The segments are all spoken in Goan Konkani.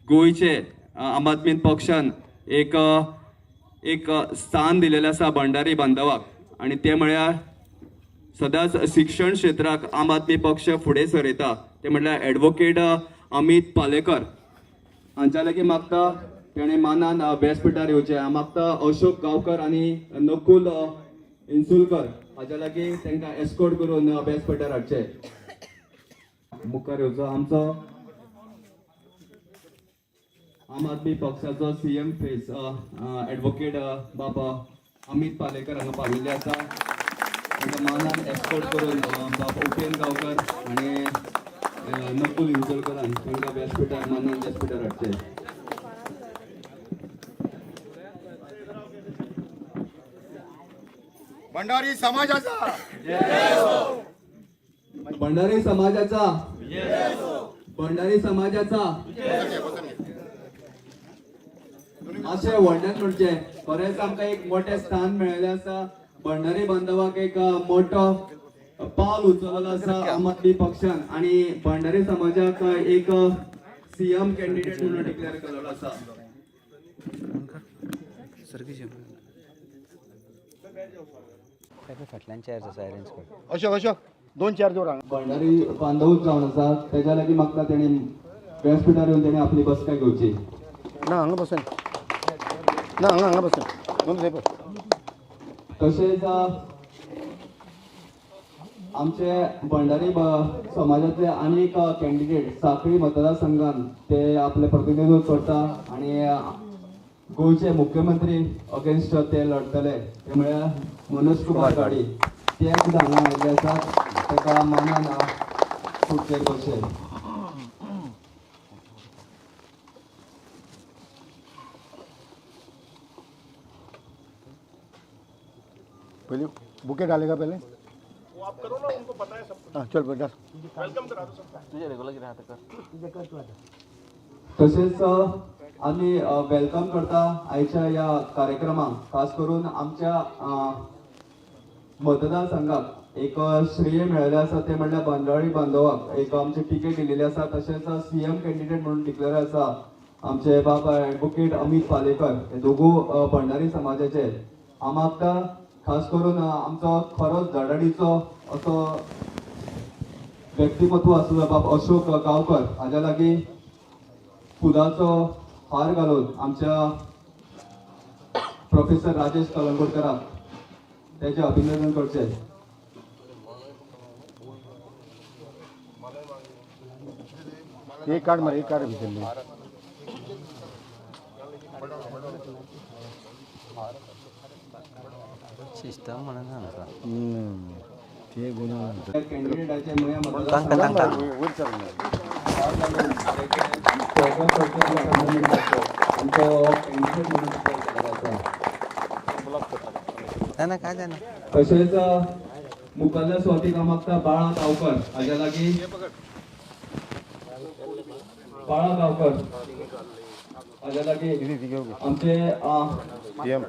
गोंयचे आम आदमी पक्षान एक एक स्थान दिलेलें आसा भंडारी बांधवाक आनी तें म्हळ्यार सदांच शिक्षण क्षेत्राक आम आदमी पक्ष फुडें सरयता ते म्हळ्यार एडवोकेट अमीत पालेकर हांच्या लागीं मागता तेणें मानान व्यासपिठार येवचें. हांव मागता अशोक गांवकर आनी नकुल इन्सुलकर हाज्या लागीं तांकां एस्कोर्ट करून व्यासपिठार हाडचें. मुखार येवचो आमचो आम आदमी पक्षाचो सीएम फेस एडवोकेट बाबा अमीत पालेकर हांगा पाविल्ले आसा. तांकां मानान एस्कोर्ट करून बाबा उपेन गांवकर आनी नकुल इन्सुलकरान तांकां व्यासपिठार मानान व्यासपिठार हाडचें. भंडारी समाजाचा भंडारी समाजाचा भंडारी समाजाचा अशें व्हडल्यान म्हणचें खरेंच आमकां एक मोठें स्थान मेळिल्लें आसा. भंडारी बांधवाक एक मोठो पावल उचललो आसा आम आदमी पक्षान आनी भंडारी समाजाक एक सीएम कॅन्डिडेट म्हणून डिक्लेअर केलेलो आसा. फाटल्यान चेअर्स आसा अरेंज कर. अशोक अशोक दोन चार जोड हांगा. भंडारी बांधवूच जावन आसा तेज्या लागीं मागता तेणी व्यासपिठार येवन तेणी आपली बसका घेवची. ना हांगा बसून ना हांगा हांगा बसून दोन थंय बस. तशेंच आमचे भंडारी समाजातले आनी एक कॅन्डिडेट साखळी मतदारसंघान ते आपले प्रतिनिधित्व करता आनी गोंयचे मुख्यमंत्री अगेन्स्ट ते लढतले ते म्हळ्यार मनोज कुमार गाडी ते सुद्दां हांगा आयिल्ले आसात. ताका मानान खुर्चेर बसचे. पहले बुके डालेगा पहले वो आप करो ना, उनको पता है सब कुछ. हाँ चल बेटा. तुझे रेगुलर कितें आतां कर. तशेंच आमी welcome करता आयच्या ह्या कार्यक्रमाक खास करून आमच्या मतदारसंघाक एक श्रेय मेळिल्लें आसा तें म्हणल्यार भंडारी बांधवाक एक आमची टिकेट दिलेली आसा. तशेंच सीएम कॅन्डिडेट म्हणून डिक्लेअर आसा आमचे बाबा एडवोकेट अमीत पालेकर हे दोगू भंडारी समाजाचे. हांव मागता खास करून आमचो खरोच धडाडीचो असो व्यक्तिमत्व आसलो बाब अशोक गांवकर हाज्या लागीं फुलाचो हार घालून आमच्या प्रोफेसर राजेश कलंगूटकराक तेचें अभिनंदन करचें. एक कार्ड मार, एक कार्ड भितरली. सिस्टम म्हणून सांगता. ते गुन्हा कॅन्डिडेटाचे मुळ्या तांकां तांकां वयर चल. स्वागत करचें आनी अभिनंदन करचें. आमचो कॅन्डिडेट म्हणून डिक्लेअर केल्लो आसा. ना ना काय जायना. तशेंच मुखाल्ल्या सुवातीक हांव मागता बाळा गांवकर हाज्या लागीं बाळा गांवकर हाज्या लागीं आमचे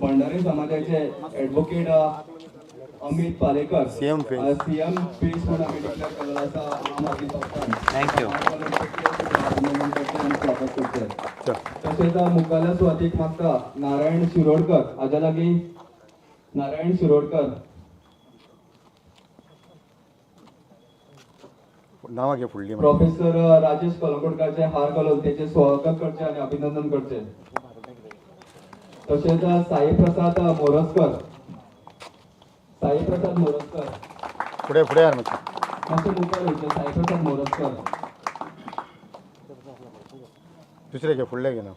भंडारी समाजाचे advocate Amit Palekar CM face. CM face म्हणून आमी डिक्लेअर केलेलो आसा आम आदमी पक्षान. Thank you. अभिनंदन करचें आनी स्वागत करचें. चल. तशेंच मुखाल्ल्या सुवातीक मागता नारायण शिरोडकर हाज्या लागीं नारायण शिरोडकर. नांवां घे फुडली. प्रोफेसर राजेश कलंगूटकराचे हार घालून तेचे स्वागत करचें आनी अभिनंदन करचें. तशेंच साई प्रसाद मोरजकर साई प्रसाद मोरजकर फुडें फुडें यार मातशें. मातशें मुखार वयचें साई प्रसाद मोरजकर. दुसरें घे, फुडलें घे ना.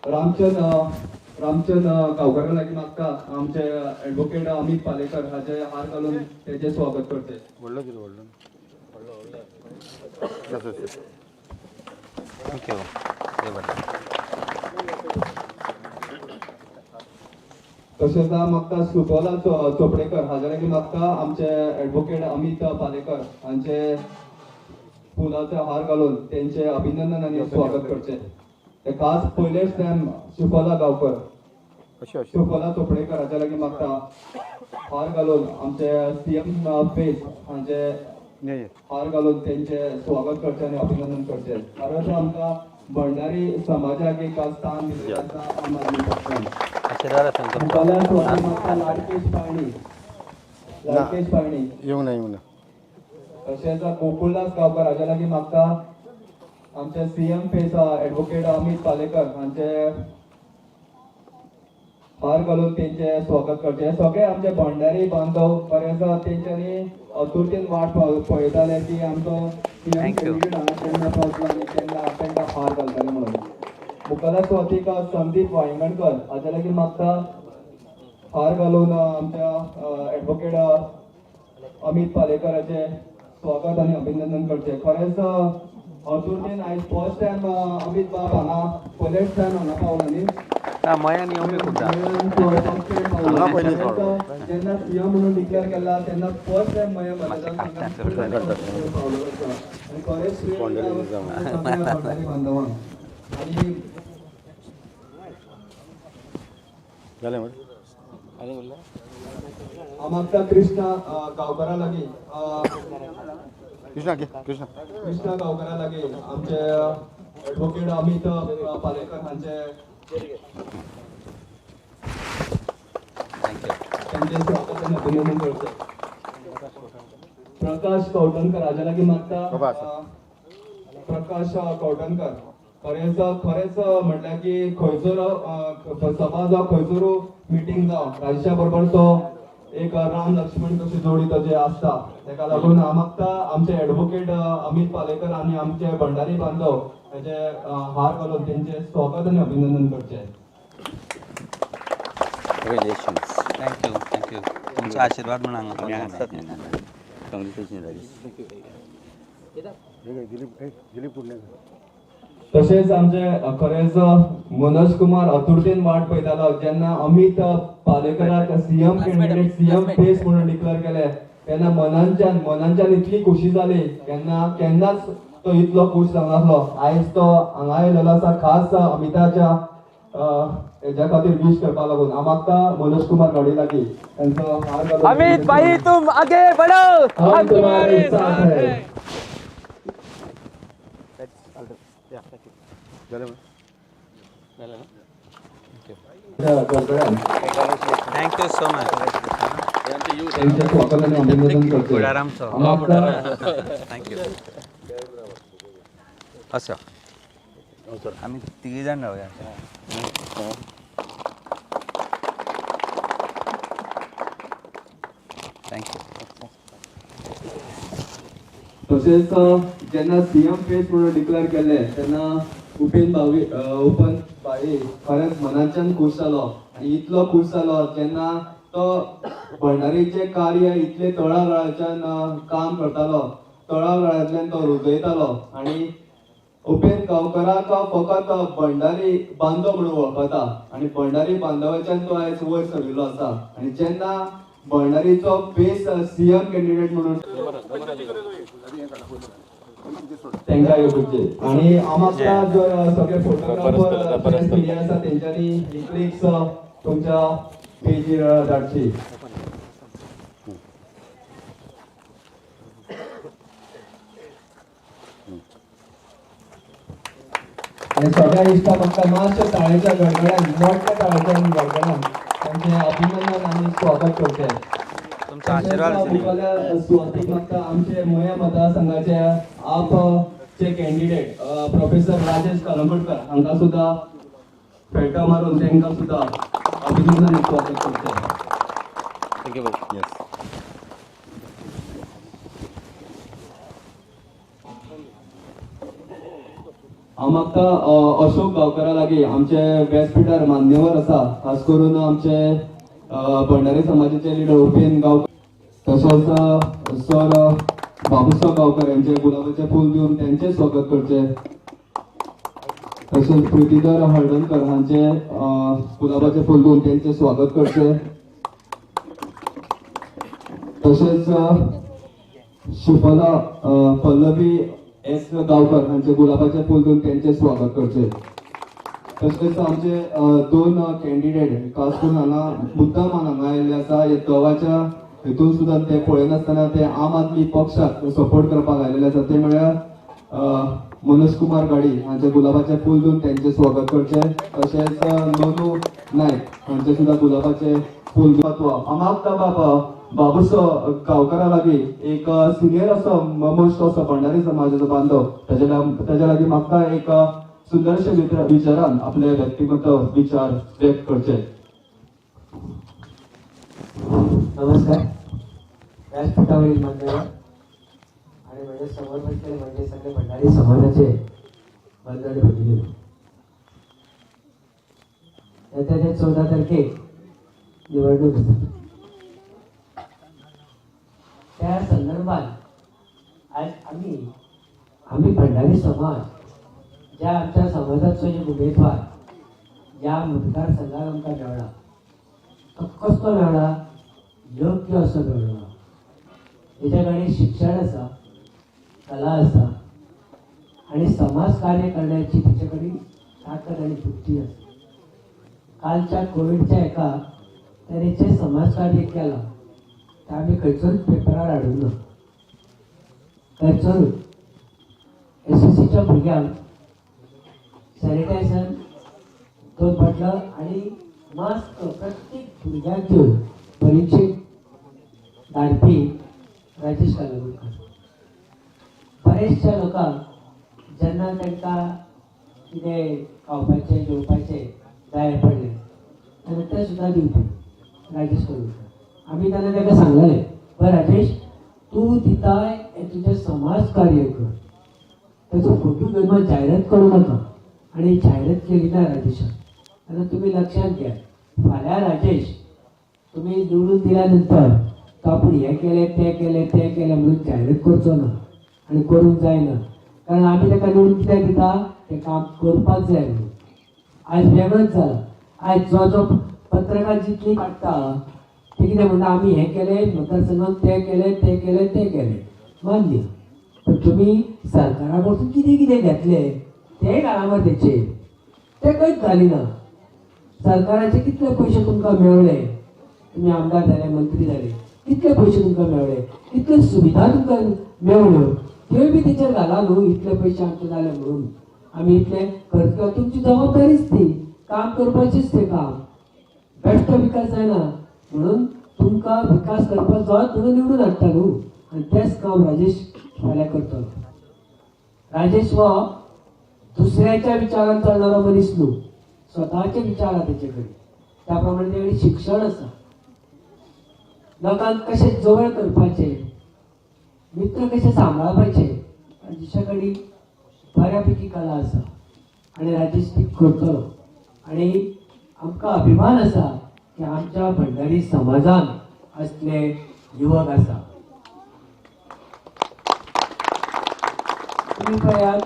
रामचंद रामचंद गांवकरा लागीं मागता आमचे एडवोकेट अमीत पालेकर हाचे हार घालून तेचें स्वागत करचें. व्हडलो कितें व्हडलो बस. Thank you. बरें. तशेंच मागता सुफला चोपडेकर हाज्या लागीं मागता आमचे एडवोकेट अमीत पालेकर हांचे फुलाचो हार घालून तेंचे अभिनंदन आनी स्वागत करचें. ते खास पयलेच टायम सुफला गांवकर अशें अशें सुफला चोपडेकर हाज्या लागीं मागता हार घालून आमचे सीएम फेस हांचे हार घालून तेंचे स्वागत करचें आनी अभिनंदन करचें. खरेंच आमकां भंडारी समाजाक एक स्थान दिल्लें आसा आम आदमी पक्षान. मुखाल्या सुवातेर म्हाका लाडकेश पाळणी, लाडकेश पाळणी येवंक ना, येवंक ना. तशेंच गोकुळदास गांवकर हाज्या लागीं मागता आमचे CM face advocate Amit Palekar हांचे हार घालून तेंचे स्वागत करचें. सगळे आमचे भंडारी बांधव बरें आसा, तेंच्यांनी अतुरतेन वाट पळयताले की आमचो सीएम कॅन्डिडेट हांगा केन्ना पावतलो आनी केन्ना तांकां हार घालतले म्हणून. मुखाल्या सुवातीक संदीप वायंगणकर हाज्या लागीं मागता हार घालून आमच्या एडवोकेट अमीत पालेकराचें स्वागत आनी अभिनंदन करचें. खरेंच अतुरतेन आयज फर्स्ट टायम अमीत बाब हांगा पयलेच टायम हांगा पावला न्ही. मयान येवपी खूबदां जेन्ना सीएम म्हणून डिक्लेअर केला तेन्ना फर्स्ट टायम मया मतदारसंघात पावलो आनी खरेंच भंडारी बांधवांक. आनी जालें हांव कृष्णा गांवकरा लागीं, कृष्णा कृष्णा कृष्णा गांवकरा लागीं आमचे एडवोकेट अमीत पालेकर हांचे त्यांचे स्वागत आनी अभिनंदन करचें. प्रकाश कवठणकर हाज्या लागीं मागता प्रकाश कवठणकर खरेंच खरेंच म्हटल्यार की खंयसर सभा जावं खंयसर मिटींग जावं राजेशा बरोबर तो एक राम लक्ष्मण कशी जोडी ताजी आसता. ताका लागून हांव मागता आमचे एडवोकेट अमीत पालेकर आनी आमचे भंडारी बांधव हेजे हार घालून तेंचे स्वागत आनी अभिनंदन करचें. Thank you, thank you. तुमचा आशीर्वाद म्हणून हांगा. दिलीप दिलीप कुडणेकर. तशेंच आमचे खरेंच मनोज कुमार अतुरतेन वाट पळयतालो जेन्ना अमीत पालेकराक सीएम कॅन्डिडेट सीएम फेस म्हणून डिक्लेअर केले तेन्ना मनांच्यान मनांच्यान इतली खोशी जाली केन्ना केन्नाच तो इतलो खूश जावनासलो. आयज तो हांगा आयलेलो आसा खास अमिताच्या हेज्या खातीर वीश करपाक लागून. हांव मागता मनोज कुमार गाडी लागीं तांचो हार घालून अमित भाई तुम आगे बढ़ो, हम तुम्हारे साथ है. जालें thank you so much. त्यांचे स्वागत आनी अभिनंदन करचें. फुडारामचो. हांव मागता thank you. असो आमी तिगी जाण रावया. Thank you. तशेंच जेन्ना सीएम फेस म्हणून डिक्लेअर केले तेन्ना उपेन भावी उपन भाई खरेंच मनाच्यान खूश जालो आनी इतलो खूश जालो जेन्ना तो भंडारीचें कार्य इतले तळागाळाच्यान काम करतालो, तळागाळांतल्यान तो रुजयतालो आनी उपेन गांवकराक फकत भंडारी बांधव म्हणून वळखता आनी भंडारी बांधवाच्यान तो आयज वयर सरिल्लो आसा. आनी जेन्ना भंडारीचो फेस सीएम कॅन्डिडेट म्हणून तांकां येवचे आनी हांव मागता जर सगळे फोटोग्राफर मीडिया आसा तेंच्यांनी ही क्लिप्स तुमच्या पेजीर धाडची. आनी सगळ्या इश्टा म्हाका मातशें ताळेच्या गडगड्यान मोठ्या ताळेच्या गडगड्यान तांचें अभिनंदन आनी स्वागत करचें. तुमचा आशीर्वाद. मुखाल्या सुवातीक मागता आमचे मया मतदारसंघाचे आप चे कॅन्डिडेट प्रोफेसर राजेश कलंगूटकर हांकां सुद्दां फेटो मारून तांकां सुद्दां अभिनंदन आनी स्वागत करचें. येस. हांव मागता अशोक गांवकरा लागीं आमचे व्यासपिठार मान्यवर आसा, खास करून आमचे भंडारी समाजाचे लिडर उपेन गांवकर तसोच सर बाबूसाहेब गांवकर यांचे गुलाबाचे फूल दिवन त्यांचे स्वागत करचे. तशेंच प्रितीधर हळदणकर हांचे गुलाबाचे फूल दिवन त्यांचे स्वागत करचे. तशेंच शिफला पल्लवी एस गांवकर हांचे गुलाबाचे फूल दिवन त्यांचे स्वागत करचे. तशेंच आमचे दोन कॅन्डिडेट खास करून हांगा मुद्दामान हांगा आयिल्ले आसा, हे गोवाच्या हेतून सुद्दां ते पळयनासतना ते आम आदमी पक्षाक सपोर्ट करपाक आयलेले आसा. ते म्हळ्यार मनोज कुमार गाडी हांचे गुलाबाचें फूल दिवन तेंचें स्वागत करचें. तशेंच नोनू नायक हांचे सुद्दां गुलाबाचें फूल दिवन अमाप बाबा बाबूसो गांवकारा लागीं एक सिनियर असो मोस्ट असो भंडारी समाजाचो बांधव ताच्या लागीं म्हाका एक सुंदरशे विचारान आपले व्यक्तिमत्व विचार व्यक्त करचे. नमस्कार. व्यासपीठावरील मान्यवर आणि म्हणजे समोर बसलेले म्हणजे सगळे भंडारी समाजाचे बंधू आणि भगिनी, येत्या त्या 14 तारखेक निवडणूक आसा. त्या संदर्भात आज आम्ही आम्ही भंडारी समाज ज्या आमच्या समाजाचो एक उमेदवार ज्या मतदारसंघात आमकां मेळ्ळा तो कसलो मेळ्ळा, योग्य असो मेळ्ळा. तेच्या कडेन शिक्षण आसा, कला आसा आनी समाज कार्य करण्याची तेचे कडेन ताकद आनी बुद्धी आसा. कालच्या कोविडच्या एका ताणें जें समाज कार्य केलां तें आमी खंयसरूच पेपरार हाडूंक ना, खंयसरूच. एसएससीच्या भुरग्यांक सॅनिटायझर 2 बाटलो आनी मास्क प्रत्येक भुरग्यांक दिवन परिक्षेक धाडपी राजेश कालगुडकर. बरेचशा लोकांक जेन्ना तांकां कितें खावपाचें जेवपाचें जाय पडलें तेन्ना तें सुद्दां दिवपी राजेश कालगुडकर. आमी तेन्ना ताका सांगलेलें, बरें राजेश, तूं दिताय हें तुजें समाज कार्य कर, ताचो फोटो घेवन मात जायरात करूं नाका. आनी जायरात केली ना राजेशान. तेन्ना तुमी लक्षांत घ्या, फाल्यां राजेश तुमी निवडून दिल्या नंतर तो आपूण हें केलें तें केलें तें केलें म्हणून जायरात करचो ना आनी करूंक जायना. कारण आमी ताका निवडून कित्याक दिता, तें काम करपाक जाय म्हणून. आयज वेगळोच जाला. आयज जो जो पत्रकार जितली काडटा ते कितें म्हणटा, आमी हें केलें मतदारसंघात, तें केलें तें केलें तें केलें. मान्य, पण तुमी सरकारा कडसून कितें कितें घेतलें तें घाला तेचेर, तें खंयच घालिना. सरकाराचे कितले पयशे तुमकां मेळ्ळे, तुमी आमदार जाले, मंत्री जाले, कितले पयशे तुमकां मेळ्ळे, कितल्यो सुविधा तुमकां मेळ्ळ्यो त्योय बी तेचेर घाला न्हू. इतले पयशे आमचे जाले म्हणून आमी इतले करतले, तुमची जबाबदारीच ती, काम करपाचीच तें काम. बेश्टो विकास जायना म्हणून तुमकां विकास करपाक जाय म्हणून निवडून हाडटा न्हू. आनी तेंच काम राजेश फाल्यां करतलो. राजेश हो दुसऱ्याच्या विचारान चलणारो मनीस न्हू, स्वताचे विचार आसा तेचे कडेन. त्या प्रमाणे तेजे कडेन शिक्षण आसा, लोकांक कशें जवळ करपाचें, मित्र कशें सांबाळपाचें राजेशा कडेन बऱ्यापैकी कला आसा आनी राजेश ती करतलो. आनी आमकां अभिमान आसा की आमच्या भंडारी समाजान असले युवक आसा. तुमी पळयात,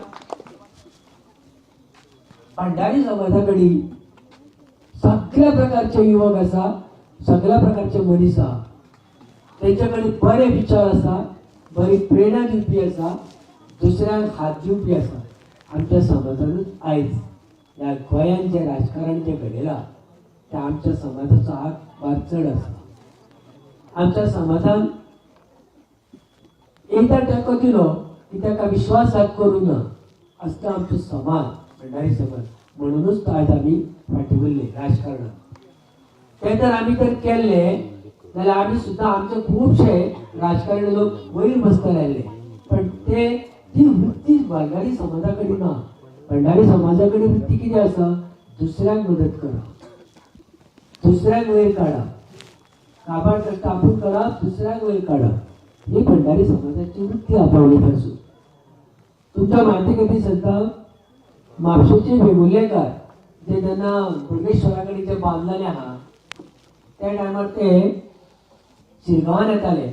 भंडारी समाजा कडेन सगळ्या प्रकारचे युवक आसा, सगळ्या प्रकारचे मनीस आसा, तेंचे कडेन बरे विचार आसा, बरी प्रेरणा दिवपी आसा, दुसऱ्यांक हात दिवपी आसा. आमच्या समाजानूच आयज ह्या गोंयांत जें राजकारण जें घडयलां तें आमच्या समाजाचो हात भार चड आसा. आमच्या समाजान एकदां तेंको दिलो की ताका विश्वासघात करूं ना असलो आमचो समाज, भंडारी समाज. म्हणुनूच तो आयज आमी फाटीं उरले राजकारणात. तें तर आमी तर केल्लें जाल्यार आमी सुद्दां आमचे खुबशे राजकारणी लोक वयर बसतले आयले. पण ते ती वृत्ती भंडारी समाजा कडेन ना. भंडारी समाजा कडेन वृत्ती कितें आसा, दुसऱ्यांक मदत करा, दुसऱ्यांक वयर काडा, काबार करता आपूण करा, दुसऱ्यांक वयर काडा, ही भंडारी समाजाची वृत्ती आपवली पासून. तुमच्या म्हायती खातीर सांगता, म्हापशेचे वेंगुर्लेकार जे जेन्ना बोडगेश्वरा कडेन जे बांदलेले आहा त्या टायमार ते शिरगांवान येताले,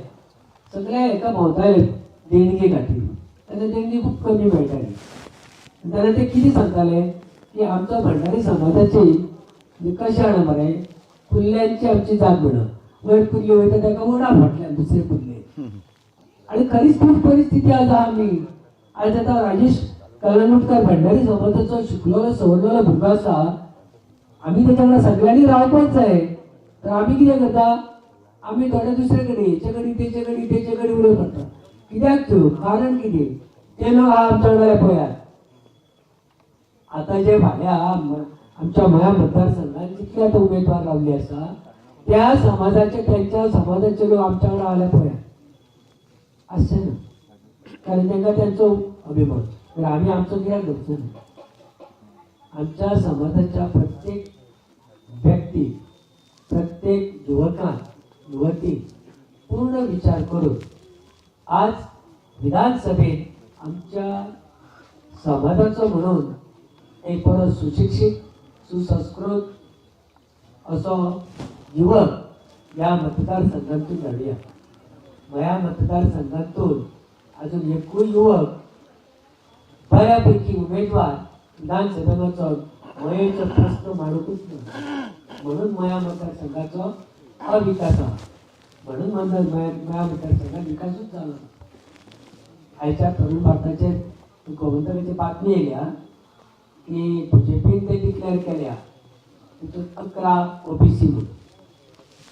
सगळे हेका भोंवताले देणगे खातीर. तेन्ना देणगी खूब कमी मेळटाली. तेन्ना ते कितें सांगताले की आमच्या भंडारी समाजाची कशें जाणा मरे, कुल्ल्यांची आमची जात म्हणा, वयर कुल्ली वयता ताका वडा फाटल्यान दुसरे कुल्ले. आनी खरीच खूब परिस्थिती आज आहा आमी. आयज आतां राजेश कलंगूटकर भंडारी समाजाचो शिकलेलो सवरलेलो भुरगो आसा, आमी तेच्या वांगडा सगळ्यांनी रावपाक जाय. तर आमी कितें करता, आमी थोडे दुसरे कडेन हेचे कडेन तेचे कडेन तेचे कडेन उलोवंक पडटा. कित्याक तूं कारण कितें ते लोक आहा आमच्या वांगडा पळयात. आतां जे फाल्यां आमच्या मया मतदारसंघात जितले आतां उमेदवार रावले आसा त्या समाजाचे त्यांच्या समाजाचे लोक आमच्या वांगडा आल्या पळयात आसचे ना, कारण तांकां त्यांचो अभिमान. तर आमी आमचो कित्याक धरचो न्ही. आमच्या समाजाच्या प्रत्येक व्यक्ती प्रत्येक युवकान युवती पूर्ण विचार करून आज विधानसभेत आमच्या समाजाचो म्हणून एक बरो सुशिक्षीत सुसंस्कृत असो युवक ह्या मतदारसंघातून धाडुया. ह्या मतदारसंघातून अजून एकूय युवक बऱ्यापैकी उमेदवार विधानसभेत वचोन मयेचो प्रस्न मांडूंकूच ना, म्हणून मया मतदारसंघाचो अविकास आहा, म्हणून मया मतदारसंघात विकासूच जालो. आयच्या तरुण भारताचेर गोमंतकाची बातमी येयल्या की बीजेपीन ते डिक्लेअर केल्या तितून 11 ओबीसी म्हणून,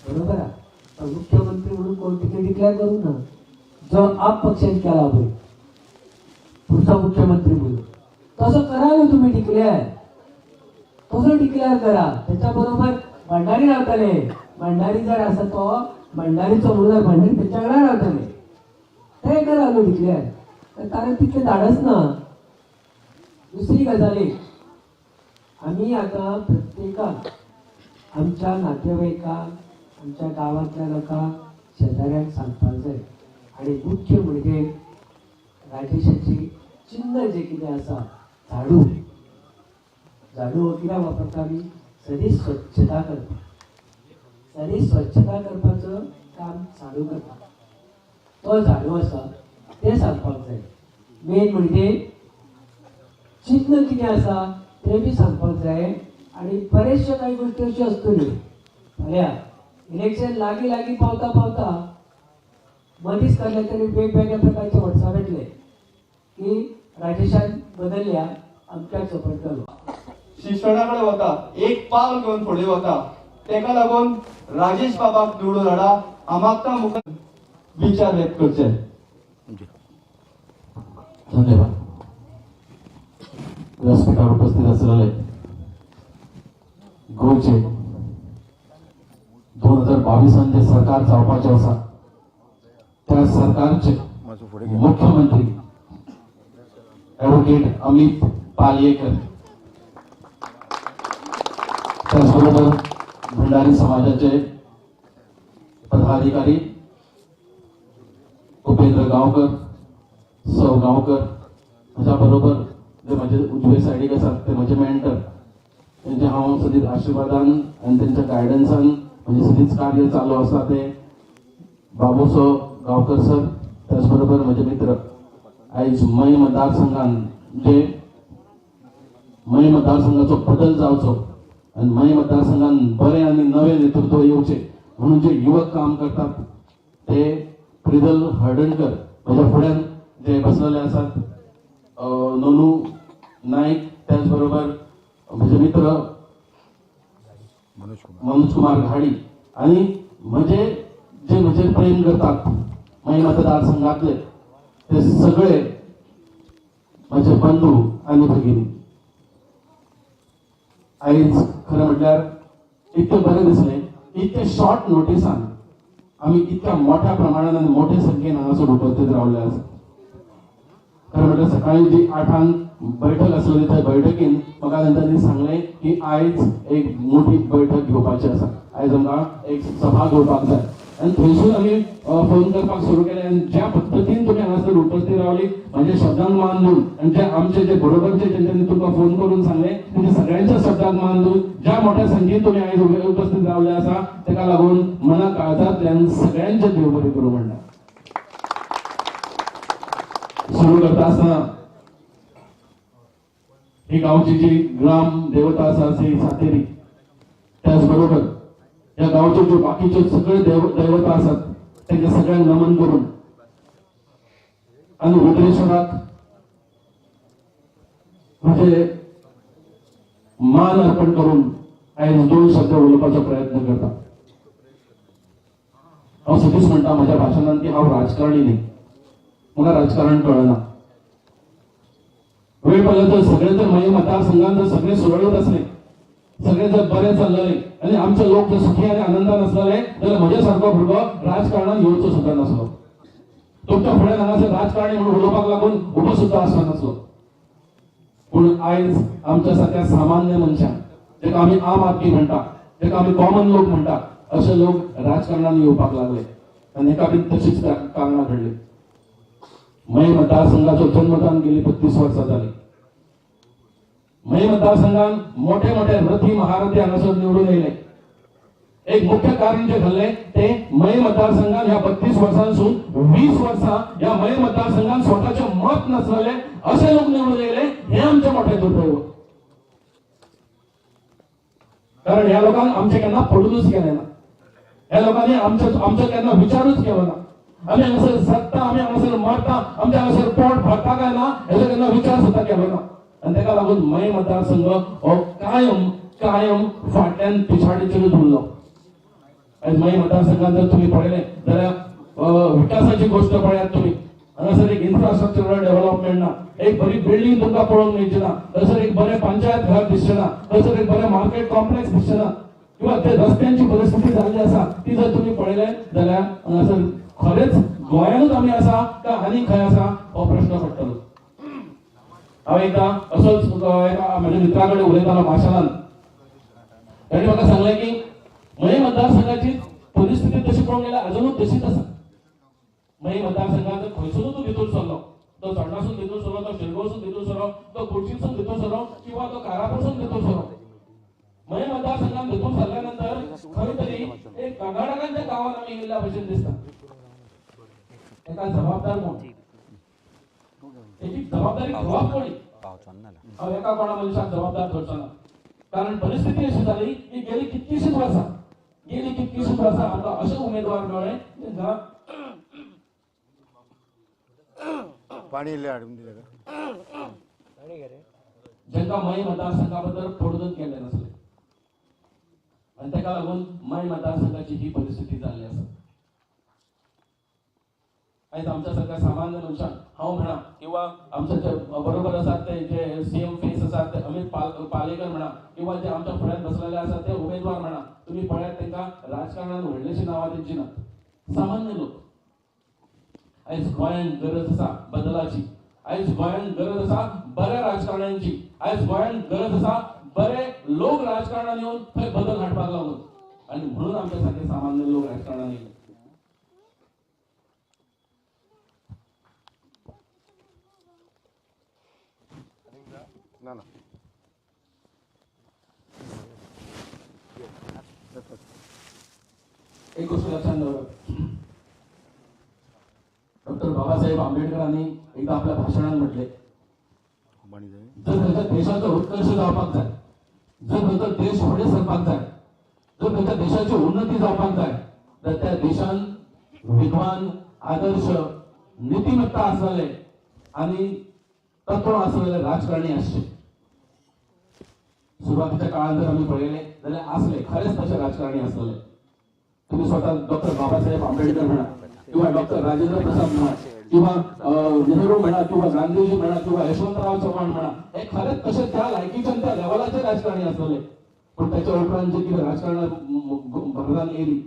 बरोबर आहा. पण मुख्यमंत्री म्हणून कोण तिथे डिक्लेअर करूं ना, जो आप पक्षान केला पळय पुढचा मुख्यमंत्री म्हणून तसं करा न्हू तुम्ही डिक्लेअर, तसं डिक्लेअर करा. त्याच्या बरोबर भंडारी रावतले, भंडारी जर आसा तो भंडारीचो म्हणून भंडारी तेच्या वांगडा रावतले, ते करा न्हू डिक्लेअर, कारण तितलें धाडस ना. दुसरी गजाल एक, आमी आतां प्रत्येकाक आमच्या नातेवाईकांक आमच्या गांवांतल्या लोकांक शेजाऱ्यांक सांगपाक जाय. आनी मुख्य म्हणजे राजेशाची चिन्ह जे कितें आसा झाडू, झाडू हो कित्याक वापरता आमी सदीच स्वच्छता करपाक, सदीच स्वच्छता करपाचो काम झाडू करता, तो झाडू आसा तें सांगपाक जाय. मेन म्हणजे चिन्ह कितें आसा तें बी सांगपाक जाय. आनी बरेचश्यो कांय गोश्टी अश्यो आसतल्यो फाल्यां इलेक्शन लागीं लागीं पावता पावता मदींच कसले तरी वेगवेगळ्या प्रकारचे व्हॉट्सअप येतले की राजेशान बदलल्या अमक्याक सपोर्ट केलो. शिक्षणा कडेन वता, एक पावल घेवन फुडें वता, तेका लागून राजेश बाबाक निवडून हाडा. आमकां मुखार विचार व्यक्त करचे. धन्यवाद. व्यासपीठावर उपस्थित असलेले गोंयचे 2022 जे सरकार जावपाचें आसा त्या सरकारचे मुख्यमंत्री ॲडव्होकेट अमित पालयेकर, त्याचबरोबर भंडारी समाजाचे पदाधिकारी उपेंद्र गांवकर, सौ गांवकर, म्हज्या बरोबर जे म्हजे उजवे सायडीक आसात ते म्हजे मेंटर, तेंचे हांव सदींच आशिर्वादान आनी तेंच्या गायडन्सान म्हजें सदींच कार्य चालू आसा ते बाबूसो गांवकर सर, त्याचबरोबर म्हजे मित्र आयज मय मतदारसंघान जे मय मतदारसंघाचो बदल जावचो आनी मय मतदारसंघान बरें आनी नवें नेतृत्व येवचें म्हणून जे युवक काम करतात ते प्रिदल हळदणकर, म्हज्या फुड्यान जे बसलेले आसात नोनू नाईक, त्याचबरोबर म्हजे मित्र मनोज कुमार घाडी आणि म्हजे जे म्हजेर प्रेम करतात मय मतदारसंघातले ते सगळे म्हजे बंधू आनी भगिनी. आयज खरें म्हटल्यार इतकें बरें दिसलें, इतके शॉर्ट नोटिसान आमी इतक्या मोठ्या प्रमाणान आनी मोठे संख्येन हांगासर उपस्थित रावले आसा. खरें म्हटल्यार सकाळी जी 8 बैठक आसली त्या बैठकीन म्हाका तेंच्यांनी सांगलें की आयज एक मोठी बैठक घेवपाची आसा, आयज आमकां एक सभा घेवपाक जाय आनी थंयसून आमी फोन करपाक सुरू केलें. आनी ज्या पद्दतीन तुमी हांगासर उपस्थित रावली म्हज्या शब्दांक मान दिवन आनी जे आमचे जे बरोबरचे जेंच्यांनी तुमकां फोन करून सांगलें तेंच्या सगळ्यांच्या शब्दांक मान दिवन ज्या मोठ्या संख्येन तुमी आयज उपस्थित रावले आसा तेका लागून मना काळजांतल्यान सगळ्यांचें देव बरें करूं म्हणटा. सुरू करता आसतना ही गांवची जी ग्राम देवता आसा ती सातेरी, त्याचबरोबर ह्या गांवच्यो ज्यो बाकीच्यो सगळे दैवता आसात तेंच्या सगळ्यांक नमन करून आनी रुद्रेश्वराक म्हजे मान अर्पण करून आयज 2 शब्द उलोवपाचो प्रयत्न करता. हांव सदींच म्हणटा म्हज्या भाशणान की हांव राजकारणी न्ही, म्हाका राजकारण कळना. वेळ पडलो तर सगळे जर म्हज्या मतदारसंघान जर सगळे सुरळीत आसले, सगळे जर बरें चल्लले आनी आमचे लोक जर सुखी आनी आनंदान आसलेले जाल्यार म्हज्या सारको भुरगो राजकारणान येवचो सुद्दां नासलो. तुमच्या फुड्यान हांगासर राजकारणी म्हणून उलोवपाक लागून उबो सुद्दां आसलो नासलो. पूण आयज आमच्या सारक्या सामान्य मनशांक, जेका आमी आम आदमी म्हणटा, जेका आमी कॉमन लोक म्हणटा, अशे लोक राजकारणान येवपाक लागले आनी हेका बीन तशीच कारणां घडली. मये मतदारसंघाचो जन्म गेली 32 वर्सां जाली. मये मतदारसंघान मोठे मोठे रथी महारथी हांगासर निवडून येयले. एक मुख्य कारण जे घडलें ते मये मतदारसंघान ह्या 32 वर्सांसून 20 वर्सां ह्या मये मतदारसंघान स्वताचें मत नासलेले अशे लोक निवडून येयले. हे आमचें मोठें दुर्दैव, कारण ह्या लोकांक आमचें केन्ना पडूनच गेलें ना. ह्या लोकांनी आमचो केन्ना विचारूच केलो ना. आमी हांगासर जगता, आमी हांगासर मरता, आमच्या हांगासर पोट भरता काय ना हेजो केन्ना विचार सुद्दां केलो ना. आनी ताका लागून मये मतदारसंघ हो कायम कायम फाटल्यान पिछाडीचेरूच उरलो. आयज मये मतदारसंघान जर तुमी पळयलें जाल्यार विकासाची गोश्ट पळयात तुमी, हांगासर एक इन्फ्रास्ट्रक्चरल डेव्हलपमेंट ना, एक बरी बिल्डींग तुमकां पळोवंक मेळची ना, थंयसर एक बरें पंचायत घर दिसचें ना, थंयसर एक बरें मार्केट कॉम्प्लेक्स दिसचें ना, किंवा ते रस्त्यांची परिस्थिती जाल्ली आसा ती जर तुमी पळयलें जाल्यार हांगासर खरेंच गोंयानूच आमी आसा काय आनी खंय आसा हो प्रश्न पडटलो. हांव एकदां असोच एका म्हज्या मित्रा कडेन उलयतालो मार्शालान, ताणें म्हाका सांगलें की मये मतदारसंघाची परिस्थिती तशी पळोवंक गेल्यार अजुनूच तशीच आसा. मये मतदारसंघात खंयसरूच तूं भितर सरलो, तो चोडणासून भितर सरलो, तो शिरगांवसून भितर सरलो, तो कुडचीसून भितर सरलो किंवा तो कारापूरसून भितर सरलो, मये मतदारसंघात भितर सरल्या नंतर खंय तरी एक कर्नाटकांच्या गांवांत आमी येयल्ल्या भशेन दिसता. एका जबाबदार कोण, एक जबाबदारी घेवप कोणी, हांव एका कोणा मनशाक जबाबदार धरचो ना, कारण परिस्थिती अशी जाली की गेली कितकीशीच वर्सां आमकां अशे उमेदवार मेळ्ळे जेंका पाणी इल्लें हाडून दिलें जेंका मये मतदारसंघा बद्दल पडूनच गेल्लें नासलें आनी ताका लागून मये मतदारसंघाची ही परिस्थिती जाल्ली आसा. आयज आमच्या सारक्या सामान्य मनशांक हांव म्हणा किंवा आमच्या जे बरोबर आसात ते जे सीएम फेस आसात ते अमीत पालेकर म्हणा किंवा जे आमच्या फुड्यान बसलेले आसात ते उमेदवार म्हणा, तुमी पळयात तांकां राजकारणान व्हडलीशी नांवां तेंची ना, सामान्य लोक. आयज गोंयांत गरज आसा बदलाची, आयज गोंयांत गरज आसा बऱ्या राजकारण्यांची, आयज गोंयांत गरज आसा बरे लोक राजकारणान येवन थंय बदल हाडपाक लागून, आनी म्हणून आमच्या सारके सामान्य लोक राजकारणान येयले. ना ना एक गोष्ट लक्षात दवरा, डॉक्टर बाबासाहेब आंबेडकरांनी एकदा आपल्या भाशणात म्हटले, जर खंयच्या देशाचो उत्कर्ष जावपाक जाय, जर खंयचो देश फुडें सरपाक जाय, जर खंयच्या देशाची उन्नती जावपाक जाय तर त्या देशान विद्वान, आदर्श, नीतिमत्ता आसलेले आनी तत्व आसलेले राजकारणी आसचे. सुरवातीच्या काळात जर आमी पळयलें जाल्यार आसले, खरेंच तशे राजकारणी आसलेले. तुम्ही स्वतः डॉक्टर बाबासाहेब आंबेडकर म्हणा किंवा डॉक्टर राजेंद्र प्रसाद म्हणा किंवा नेहरू म्हणा किंवा गांधीजी म्हणा किंवा यशवंतराव चव्हाण म्हणा, हे खरेंच तशे त्या लायकीच्या त्या लेवलाचे राजकारणी आसलेले. पण त्याच्या उपरांत जे कितें राजकारणात भारतान येयली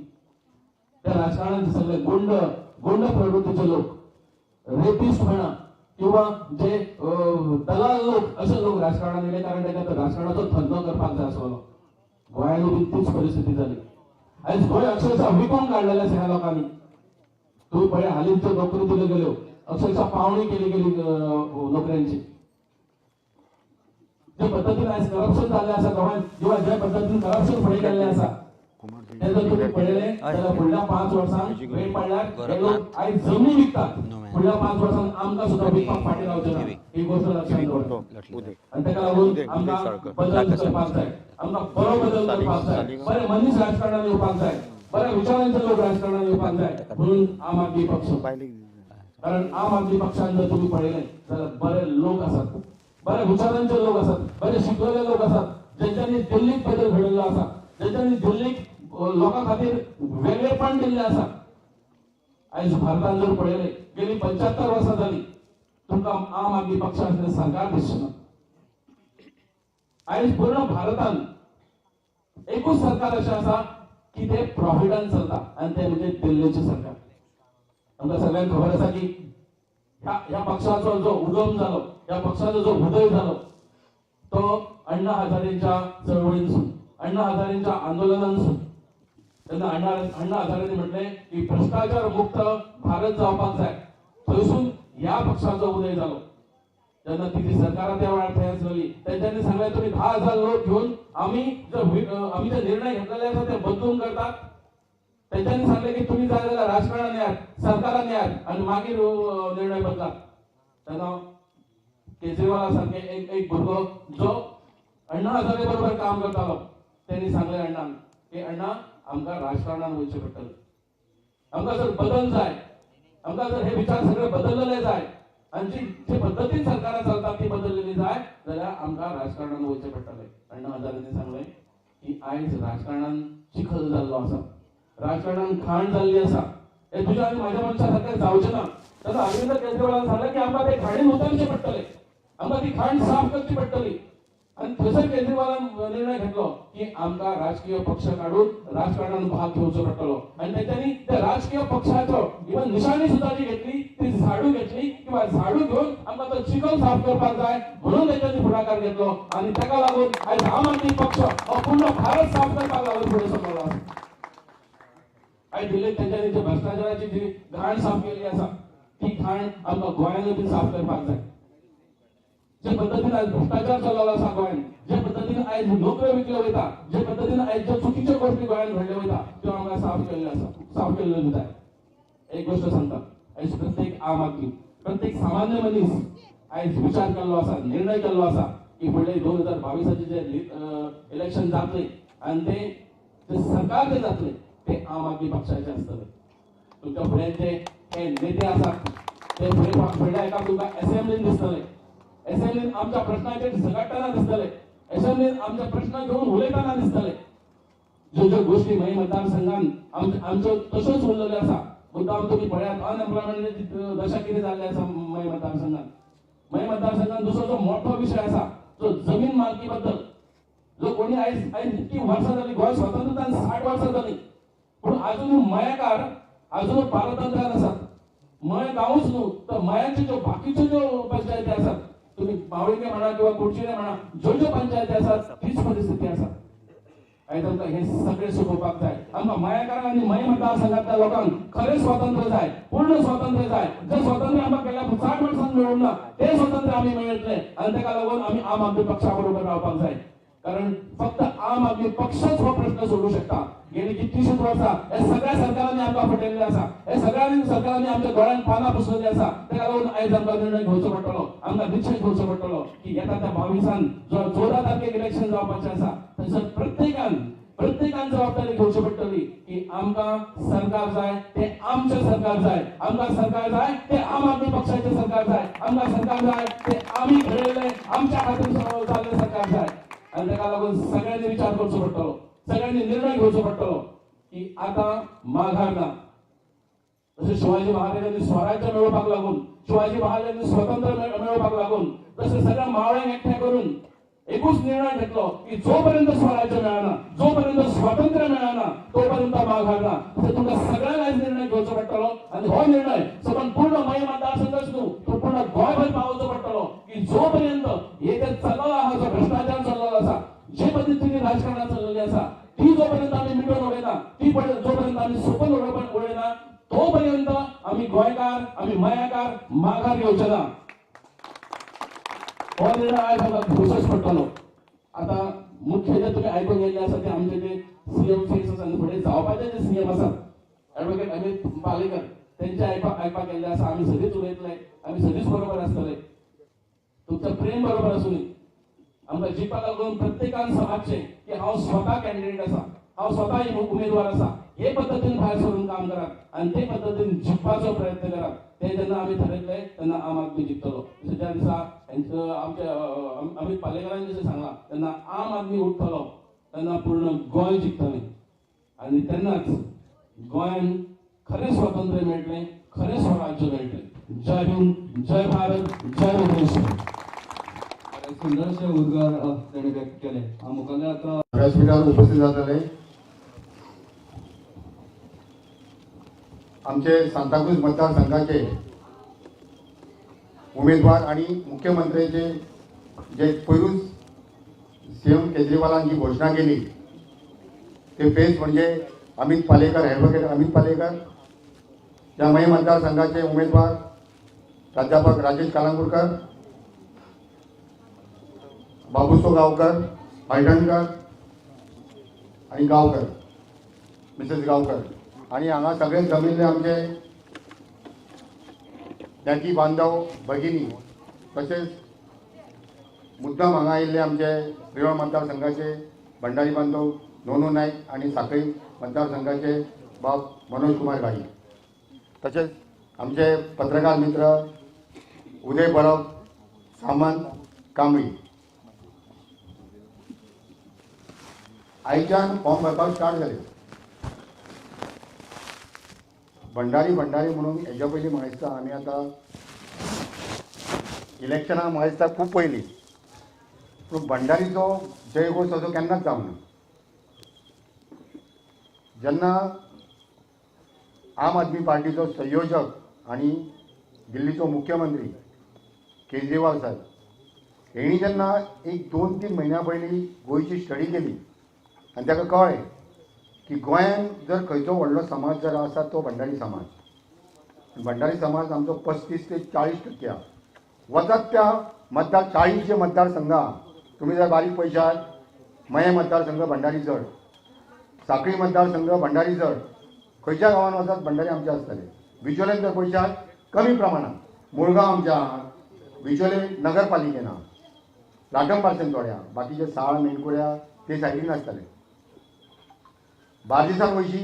त्या राजकारणात सगळे गुंड गुंड प्रवृत्तीचे लोक, रेपिस्ट म्हणा किंवा जे दलाल लोक, अशे लोक राजकारणात येयले, कारण तांकां राजकारणाचो धंदो करपाक जाय आसलो. गोंयांत तीच परिस्थिती जाली. आयज गोंय अक्षरशः विकून काडलेलें आसा ह्या लोकांनी. तूं पळय हालींच ज्यो नोकरी दिल्यो गेल्यो, अक्षरशः पावणी केली गेली नोकऱ्यांची. जे पद्दतीन आयज करप्शन जाल्लें आसा गोंयांत किंवा जे पद्दतीन करप्शन फुडें गेल्लें आसा तें जर तुमी पळयलें जाल्यार फुडल्या 5 वर्सांक वेळ पडल्यार हे लोक आयज जमनी विकतात, फुडल्या 5 वर्सांक आमकां सुद्दां विकपाक फाटीं रावचे ना, ही गोश्ट लक्षांत दवरात. आनी ताका लागून आमकां बदल करपाक जाय, आमकां बरो बदल करपाक जाय, बरे मनीस राजकारणान येवपाक जाय, बऱ्या विचारांचे लोक राजकारणान येवपाक जाय, म्हणून आम आदमी पक्ष. कारण आम आदमी पक्षान जर तुमी पळयलें जाल्यार बरे लोक आसात, बऱ्या विचारांचे लोक आसात, बरे शिकलेले लोक आसात, ज्यांच्यानी दिल्लीक बदल घडयल्लो आसा, ज्यांच्यानी दिल्लीक लोकां खातीर वेगळेपण दिल्लें आसा. आयज भारतान जर पळयलें गेली 75 वर्सां जाली तुमकां आम आदमी पक्षाचें सरकार दिसना. आयज पूर्ण भारतान एकूच सरकार अशें आसा की ते प्रॉफिटान चलता आनी ते म्हणजे दिल्लीचें सरकार. आमकां सगळ्यांक खबर आसा की ह्या पक्षाचो जो उगम जालो, ह्या पक्षाचो जो उदय जालो तो अण्णा हजारेंच्या चळवळींसून, अण्णा हजारेंच्या आंदोलनांसून. तेन्ना अण्णा हजारेंनी म्हटलें की भ्रष्टाचार मुक्त भारत जावपाक जाय, थंयसून ह्या पक्षाचो उदय जालो. जेन्ना तिची सरकारां त्या वेळार थंय आसलेली तेंच्यांनी सांगलें तुमी 10,000 लोक घेवन आमी जे निर्णय घेतलेले आसा ते बदलून करतात. तेंच्यांनी सांगलें की तुमी जाय जाल्यार राजकारणान येयात, सरकारान येयात आनी मागीर निर्णय बदलात. तेन्ना केजरीवाला सारखे एक भुरगो जो अण्णा हजारे बरोबर काम करतालो तेणी सांगलें अण्णाक की अण्णा आमकां राजकारणान वयचें पडटलें, आमकां जर बदल जाय, आमकां जर हे विचार सगळे बदललेले जाय आनी जी पद्दतीन सरकारां चलता ती बदललेली जाय जाल्यार आमकां राजकारणान वयचें पडटलें. अण्णा हजारेंनी सांगलें की आयज राजकारणान चिखल जाल्लो आसा, राजकारणान घाण जाल्ली आसा, हे तुज्या आनी म्हाज्या मनशा सारकें जावचें ना. तेन्ना अरविंद केजरीवालान सांगलें की आमकां ते घाणीन उतरचें पडटलें, आमकां ती घाण साफ करची पडटली. आनी थंयसर केजरीवालान निर्णय घेतलो की आमकां राजकीय पक्ष काडून राजकारणान भाग घेवचो पडटलो. आनी तेंच्यांनी त्या राजकीय पक्षाचो इवन निशाणी सुद्दां जी घेतली ती झाडू घेतली किंवा झाडू घेवन आमकां तो चिखल साफ करपाक जाय म्हणून तेंच्यांनी फुडाकार घेतलो. आनी ताका लागून आयज आम आदमी पक्ष हो पूर्ण भारत साफ करपाक लागून फुडें सरलो आसा. आयज दिल्लीत तेंच्यांनी जे भ्रष्टाचाराची जी घाण साफ केल्ली आसा ती घाण आमकां गोंयांतूय बी साफ करपाक जाय. जे पद्दतीन आयज भ्रष्टाचार चललो आसा गोंयांत, जे पद्दतीन आयज नोकऱ्यो विकल्यो वयता, जे पद्दतीन आयज ज्यो चुकीच्यो गोश्टी गोंयांत घडल्यो वयता त्यो आमकां साफ केल्ल्यो आसा, साफ केल्ल्यो जाय. एक गोश्ट सांगता, आयज प्रत्येक आम आदमी, प्रत्येक सामान्य मनीस आयज विचार केल्लो आसा, निर्णय केल्लो आसा की फुडले 2022 जे इलेक्शन जातलें आनी ते सरकार जे जातलें ते आम आदमी पक्षाचे आसतले. तुमच्या फुडें जे हे नेते आसात ते फुडल्या एका तुमकां एसेंब्लीन दिसतले, एसेंब्लीन आमच्या प्रश्नाचेर झगडटना दिसतले, एसेंब्लीन आमच्या प्रश्न घेवन उलयतना दिसतले. ज्यो ज्यो गोश्टी मये मतदारसंघान आमच्यो तश्योच उरलेल्यो आसा. मुद्दाम तुमी पळयात अनएम्प्लॉयमेंटाची दशा कितें जाल्ली आसा मये मतदारसंघान. मये मतदारसंघान दुसरो जो मोठो विशय आसा जो जमीन मालकी बद्दल, जो कोणी आयज आयज इतकी वर्सां जाली, गोंय स्वतंत्रतान 60 वर्सां जाली, पूण आजून मयेकार आजून पारतंत्र्यान आसात. मये गांवूच न्हू तर मयांच्यो ज्यो बाकीच्यो ज्यो पंचायती आसात, तुम्ही मावळिंगे म्हणा किंवा कुडचिणे म्हणा, ज्यो ज्यो पंचायती आसात तीच परिस्थिती आसा. आयज आमकां हें सगळें सोंपोवपाक जाय. आमकां मयेकारांक आनी मये मतदारसंघांतल्या लोकांक खरें स्वातंत्र्य जाय, पूर्ण स्वातंत्र्य जाय. जें स्वातंत्र्य आमकां गेल्या 60 वर्सांत मेळूंक ना तें स्वातंत्र्य आमी मेळयतले आनी ताका लागून आमी आम आदमी पक्षा बरोबर रावपाक जाय. कारण फक्त आम आदमी पक्षच हो प्रश्न सोडूं शकता. गेली कितलीशींच वर्सां हे सगळ्या सरकारांनी आमकां फटयल्लें आसा, हे सगळ्या सरकारांनी आमच्या दोळ्यांत पानां पुसलेलीं आसा. ताका लागून आयज आमकां निर्णय घेवचो पडटलो, आमकां निश्चय घेवचो पडटलो की येता त्या 22 जो 14 तारखेक इलेक्शन जावपाचें आसा थंयसर प्रत्येकान जबाबदारी घेवची पडटली की आमकां सरकार जाय ते आमचें सरकार जाय, आमकां सरकार जाय ते आम आदमी पक्षाचें सरकार जाय, आमकां सरकार जाय ते आमी घडयल्लें आमच्या खातीर जाल्लें सरकार जाय. आनी ताका लागून सगळ्यांनी विचार करचो पडटलो, सगळ्यांनी निर्णय घेवचो पडटलो की आतां माघार ना. जशें शिवाजी महाराजांनी स्वराज्य मेळोवपाक लागून, शिवाजी महाराजांनी स्वतंत्र मेळोवपाक लागून तशें सगळ्या मावळ्यांक एकठांय करून एकूच निर्णय घेतलो की जोपर्यंत स्वराज्य मेळना, जोपर्यंत स्वातंत्र्य मेळना तोपर्यंत माघार ना. तशें तुमकां सगळ्यांक आयज निर्णय घेवचो पडटलो आनी हो निर्णय सबंद पूर्ण मये मतदारसंघच न्हू तो पूर्ण गोंयभर पावोवचो पडटलो की जोपर्यंत हे जे चललो आहा, जो भ्रष्टाचार चललो आसा, जे पद्दतीन राजकारणात चललेली आसा ती जोपर्यंत आमी मिटोवन उडयना, ती जोपर्यंत आमी सोंपोवन उडयना तोपर्यंत आमी गोंयकार, आमी मयेकार माघार घेवचे ना. हो निर्णय आयज आमकां घेवचोच पडटलो. आतां मुख्य जे तुमी आयकून गेल्ले आसा ते आमचे जे सीएम फेस आसा आनी फुडें जावपाचे जे सीएम आसात एडवोकेट अमीत पालेकर तेंचे आयकपाक गेल्ले आसा. आमी सदींच उलयतले, आमी सदींच बरोबर आसतले, तुमचें प्रेम बरोबर आसूं. आमकां जिखपाक लागून प्रत्येकान समजचें की हांव स्वता कॅन्डिडेट आसा, हांव स्वता उमेदवार आसा, हे पद्दतीन भायर सरून काम करात आनी ते पद्दतीन जिखपाचो प्रयत्न करात. ते जेन्ना आमी थरयतले तेन्ना आम आदमी जिखतलो. जशें ज्या दिसा आमचे अमीत पालेकरान जशें सांगलां तेन्ना आम आदमी उठतलो तेन्ना पूर्ण गोंय जिखतलें आनी तेन्नाच गोंयान खरें स्वातंत्र्य मेळटलें, खरें स्वराज्य मेळटलें. जय हिंद, जय भारत, जय भुवनेश्वर. सुंदरशे उद्गार ताणें व्यक्त केले. मुखाल्ल्याक व्यासपीठार उपस्थित जातले आमचे सांताक्रूज मतदारसंघाचे उमेदवार आणि मुख्यमंत्र्याचे जे पयरूच सीएम केजरीवालान जी घोषणा केली ते फेस म्हणजे अमित पालेकर, ॲडव्होकेट अमित पालेकर. त्या मये मतदारसंघाचे उमेदवार प्राध्यापक राजेश कालांगुरकर, बाबुसो गावकर, हळदणकर आणि गावकर, मिसेस गावकर. आणि हांगा सगळे जमिल्ले आमचे ज्ञाती बांधव भगिनी, तशेंच मुद्दाम हांगा आयिल्ले आमचे प्रियोळ मतदारसंघाचे भंडारी बांधव नोनू नायक आणि साखळी मतदारसंघाचे बाब मनोज कुमार घाई, तशेंच आमचे पत्रकार मित्र उदय परब, सामंत कांबळी. आयच्यान फॉर्म भरपाक स्टार्ट जाले. भंडारी भंडारी म्हणून हेज्या पयलीं म्हाका दिसता आमी आतां इलेक्शनाक म्हाका दिसता खूब पयलीं, पूण भंडारीचो जयघोश असो केन्नाच जावंक ना. जेन्ना आम आदमी पार्टीचो संयोजक आनी दिल्लीचो मुख्यमंत्री केजरीवाल साहेब हेणी जेन्ना एक 2-3 म्हयन्या पयलीं गोंयची स्टडी केली आनी ताका कळ्ळें की गोंयांत जर खंयचो व्हडलो समाज जर आसा तो भंडारी समाज. भंडारी समाज आमचो 35 ते 40% आसा. वचत त्या मतदार 40 जे मतदारसंघ आहा, तुमी जर बारीक पळयशात मये मतदारसंघ भंडारी चड, साखळी मतदारसंघ भंडारी चड, खंयच्या गांवान वचत भंडारी आमचे आसतले. बिचोलेन जर पळयशात कमी प्रमाणात, मुळगांव आमच्या आहा, बिचोले नगरपालिकेन आहा, लाटम पार्सेन थोडे आहा, बाकीचे साळ मेणकुऱ्या ते सायडीन आसतले. बार्देसान वयशी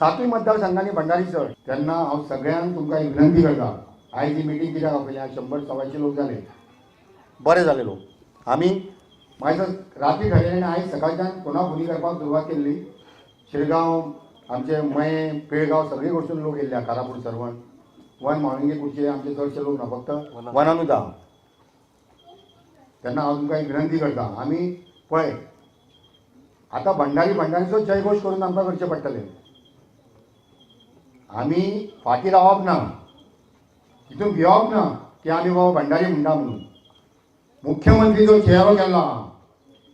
7 मतदारसंघांनी भंडारी चड. तेन्ना हांव सगळ्यांक तुमकां एक विनंती करता, आयज ही मिटींग कित्याक आपयल्या, 100-125 लोक जाले, बरे जाले लोक. आमी मागीर राती ठरयलें आनी आयज सकाळच्यान पुन्हा फोनी करपाक सुरवात केल्ली. शिरगांव, आमचे मये, पिळगांव सगळे कडसून लोक येयल्ले, कारापूर, सर्वण, वन म्हाळुंगे कुडचे आमचे चडशे लोक ना, फक्त वनानूच आहा. तेन्ना हांव तुमकां एक विनंती करता, आमी पळय आतां भंडारी भंडारीचो जयघोश करून आमकां करचें पडटलें. आमी फाटीं रावप ना, तितून भिवप ना की आमी बाबा भंडारी म्हणटा म्हणून. मुख्यमंत्री जो चेहरो केल्लो आहा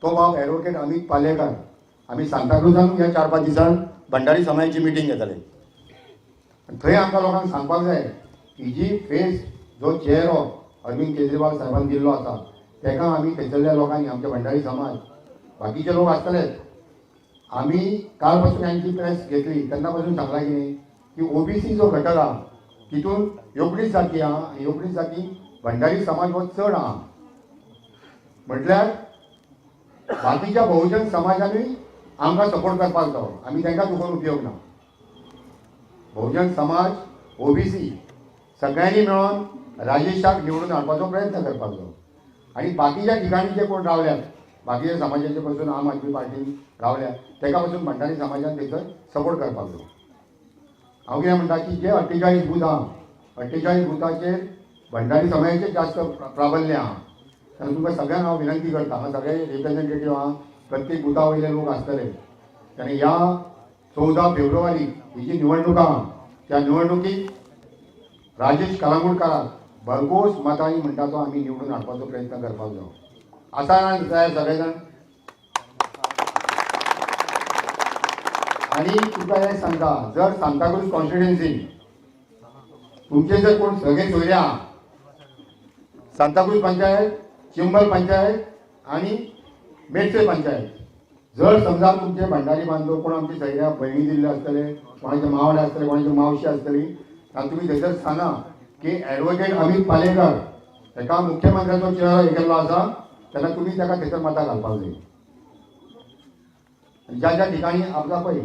तो बाब ॲडव्होकेट अमित पालेकर. आमी सांताक्रुजान ह्या 4-5 दिसान भंडारी समाजाची मिटींग घेतले. थंय आमकां लोकांक सांगपाक जाय की जी फेस जो चेहरो अरविंद केजरीवाल साहेबान दिल्लो आसा तेका आमी थंयसरल्या लोकांनी, आमचे भंडारी समाज, बाकीचे लोक आसतलेच. आमी काल पासून यांची प्रेस घेतली तेन्ना पासून सांगला कितें की ओबीसी जो घटक आहा तितून 19 जाती आहा आनी 19 जाती भंडारी समाज हो चड आहा. म्हटल्यार बाकीच्या बहुजन समाजानूय आमकां सपोर्ट करपाक जावो, आमी तांकां दुखोवन उपयोग ना. बहुजन समाज, ओबीसी सगळ्यांनी मेळोन राजेशाक निवडून हाडपाचो प्रयत्न करपाक जावो. आनी बाकीच्या ठिकाणी जे कोण रावल्यात, बाकीच्या समाजाचे पासून आम आदमी पार्टीन रावल्या तेका पासून भंडारी समाजान थंयसर सपोर्ट करपाक जावो. हांव कितें म्हणटा की जे 48 बूथ आहा, 48 बुथाचेर भंडारी समाजाचेर जास्त प्राबल्य आहा. तेन्ना तुमकां सगळ्यांक हांव विनंती करता, हांगा सगळे रिप्रेझेंटेटीव आहा, प्रत्येक बुथा वयले लोक आसतले. आनी ह्या 14 फेब्रुवारी ही जी निवडणूक आहा त्या निवडणुकीक राजेश कळंगूटकाराक भरघोस मतांनी म्हणटा तो आमी निवडून हाडपाचो प्रयत्न करपाक जावो. आसा ना तयार सगळे जाण? आनी तुमकां हें सांगता, जर सांताक्रूज कॉन्स्टिट्युएन्सी तुमचे जर कोण सगळे सोयरे आहा, सांताक्रूज पंचायत, चिंबल पंचायत आनी मेटसे पंचायत, जर समजा तुमचे भंडारी बांधव कोण आमचे सैऱ्या भयणी दिल्ले आसतले, कोणाचे मावडे आसतले, कोणाचे मावशी आसतली, जाल्यार तुमी थंयसर सांगा की ॲडव्होकेट अमित पालेकर हेका मुख्यमंत्र्याचो चेहरो हे केल्लो आसा, तेन्ना तुमी ताका थंयसर मतां घालपाक जाय. ज्या ज्या ठिकाणी आपला पळय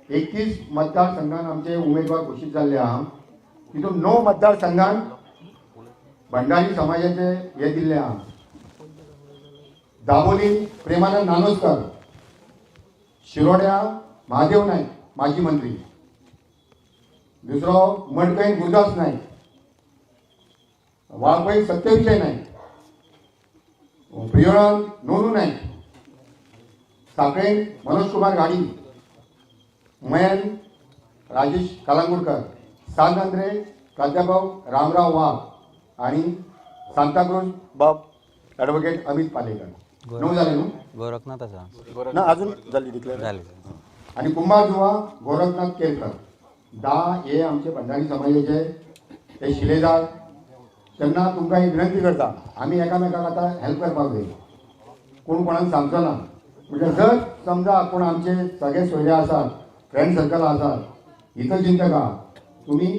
31 मतदारसंघान आमचे उमेदवार घोशीत जाल्ले आहा, तितून 9 मतदारसंघान भंडारी समाजाचे हे दिल्ले आहा. दाबोली प्रेमानंद नानोस्कर, शिरोड्या महादेव नायक माजी मंत्री, दुसरो मडकय गुरुदास नायक, वाळपय सत्यविजय नायक, प्रियोळान नोनू नायक, साखळेन मनोज कुमार घाडी, मयन राजेश कलांगुडकर, सांत आंद्रे प्राध्यापक रामराव वाघ आणि सांताक्रूज बाब ॲडव्होकेट अमित पालेकर. 9 जाले न्हू? गोरखनाथ आसा ना अजून जाली डिक्लेअर जाले. आणि कुंभारजुवा गोरखनाथ केरकर. 10 हे आमचे भंडारी समाजाचे ते शिलेदार. तेन्ना तुमकां एक विनंती करता, आमी एकामेकाक आतां हेल्प करपाक जाय. कोण कोणाक सांगचो ना, म्हणजे जर समजा कोण आमचे सगळे सोयरे आसात, फ्रेंड सर्कल आसात, हितचिंतकां, तुमी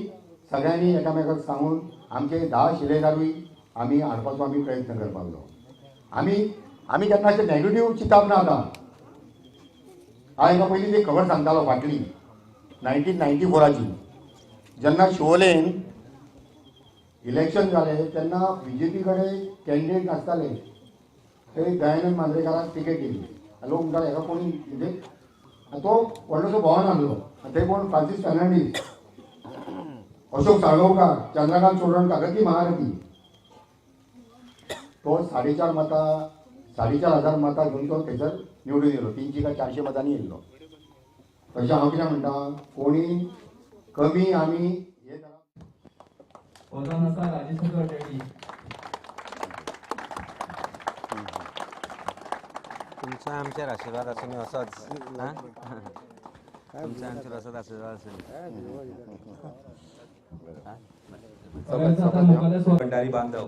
सगळ्यांनी एकामेकाक सांगून आमचे 10 शिलेदारूय आमी हाडपाचो आमी प्रयत्न करपाक जायो. आमी आमी केन्ना अशें नेगेटीव चिंतप ना. आतां हांव एका पयलीं एक खबर सांगतालो फाटली 1994ची, जेन्ना शिवोलेन इलेक्शन जालें तेन्ना बीजेपी कडेन कॅन्डिडेट नासताले, ते दयानंद मांद्रेकाराक तिकेट दिली. लोक म्हणटाले हेका कोणी म्हणजे तो व्हडलोसो भोंवन आसलो. ते कोण फ्रांसीस फेर्नांडीस, अशोक साळगांवकार, चंद्रकांत चोडणकार, रती महारथी. तो 4.5 मतां 4,500 मतां घेवन तो थंयसर निवडून येयलो. 300 काय 400 मतांनी येयल्लो. तशें हांव कितें म्हणटा, कोणी कमी आमी हे तुमचा आमचेर आशिर्वाद आसून असोच, तुमचा आमचेर असोच आशिर्वाद आसून. भंडारी बांधव,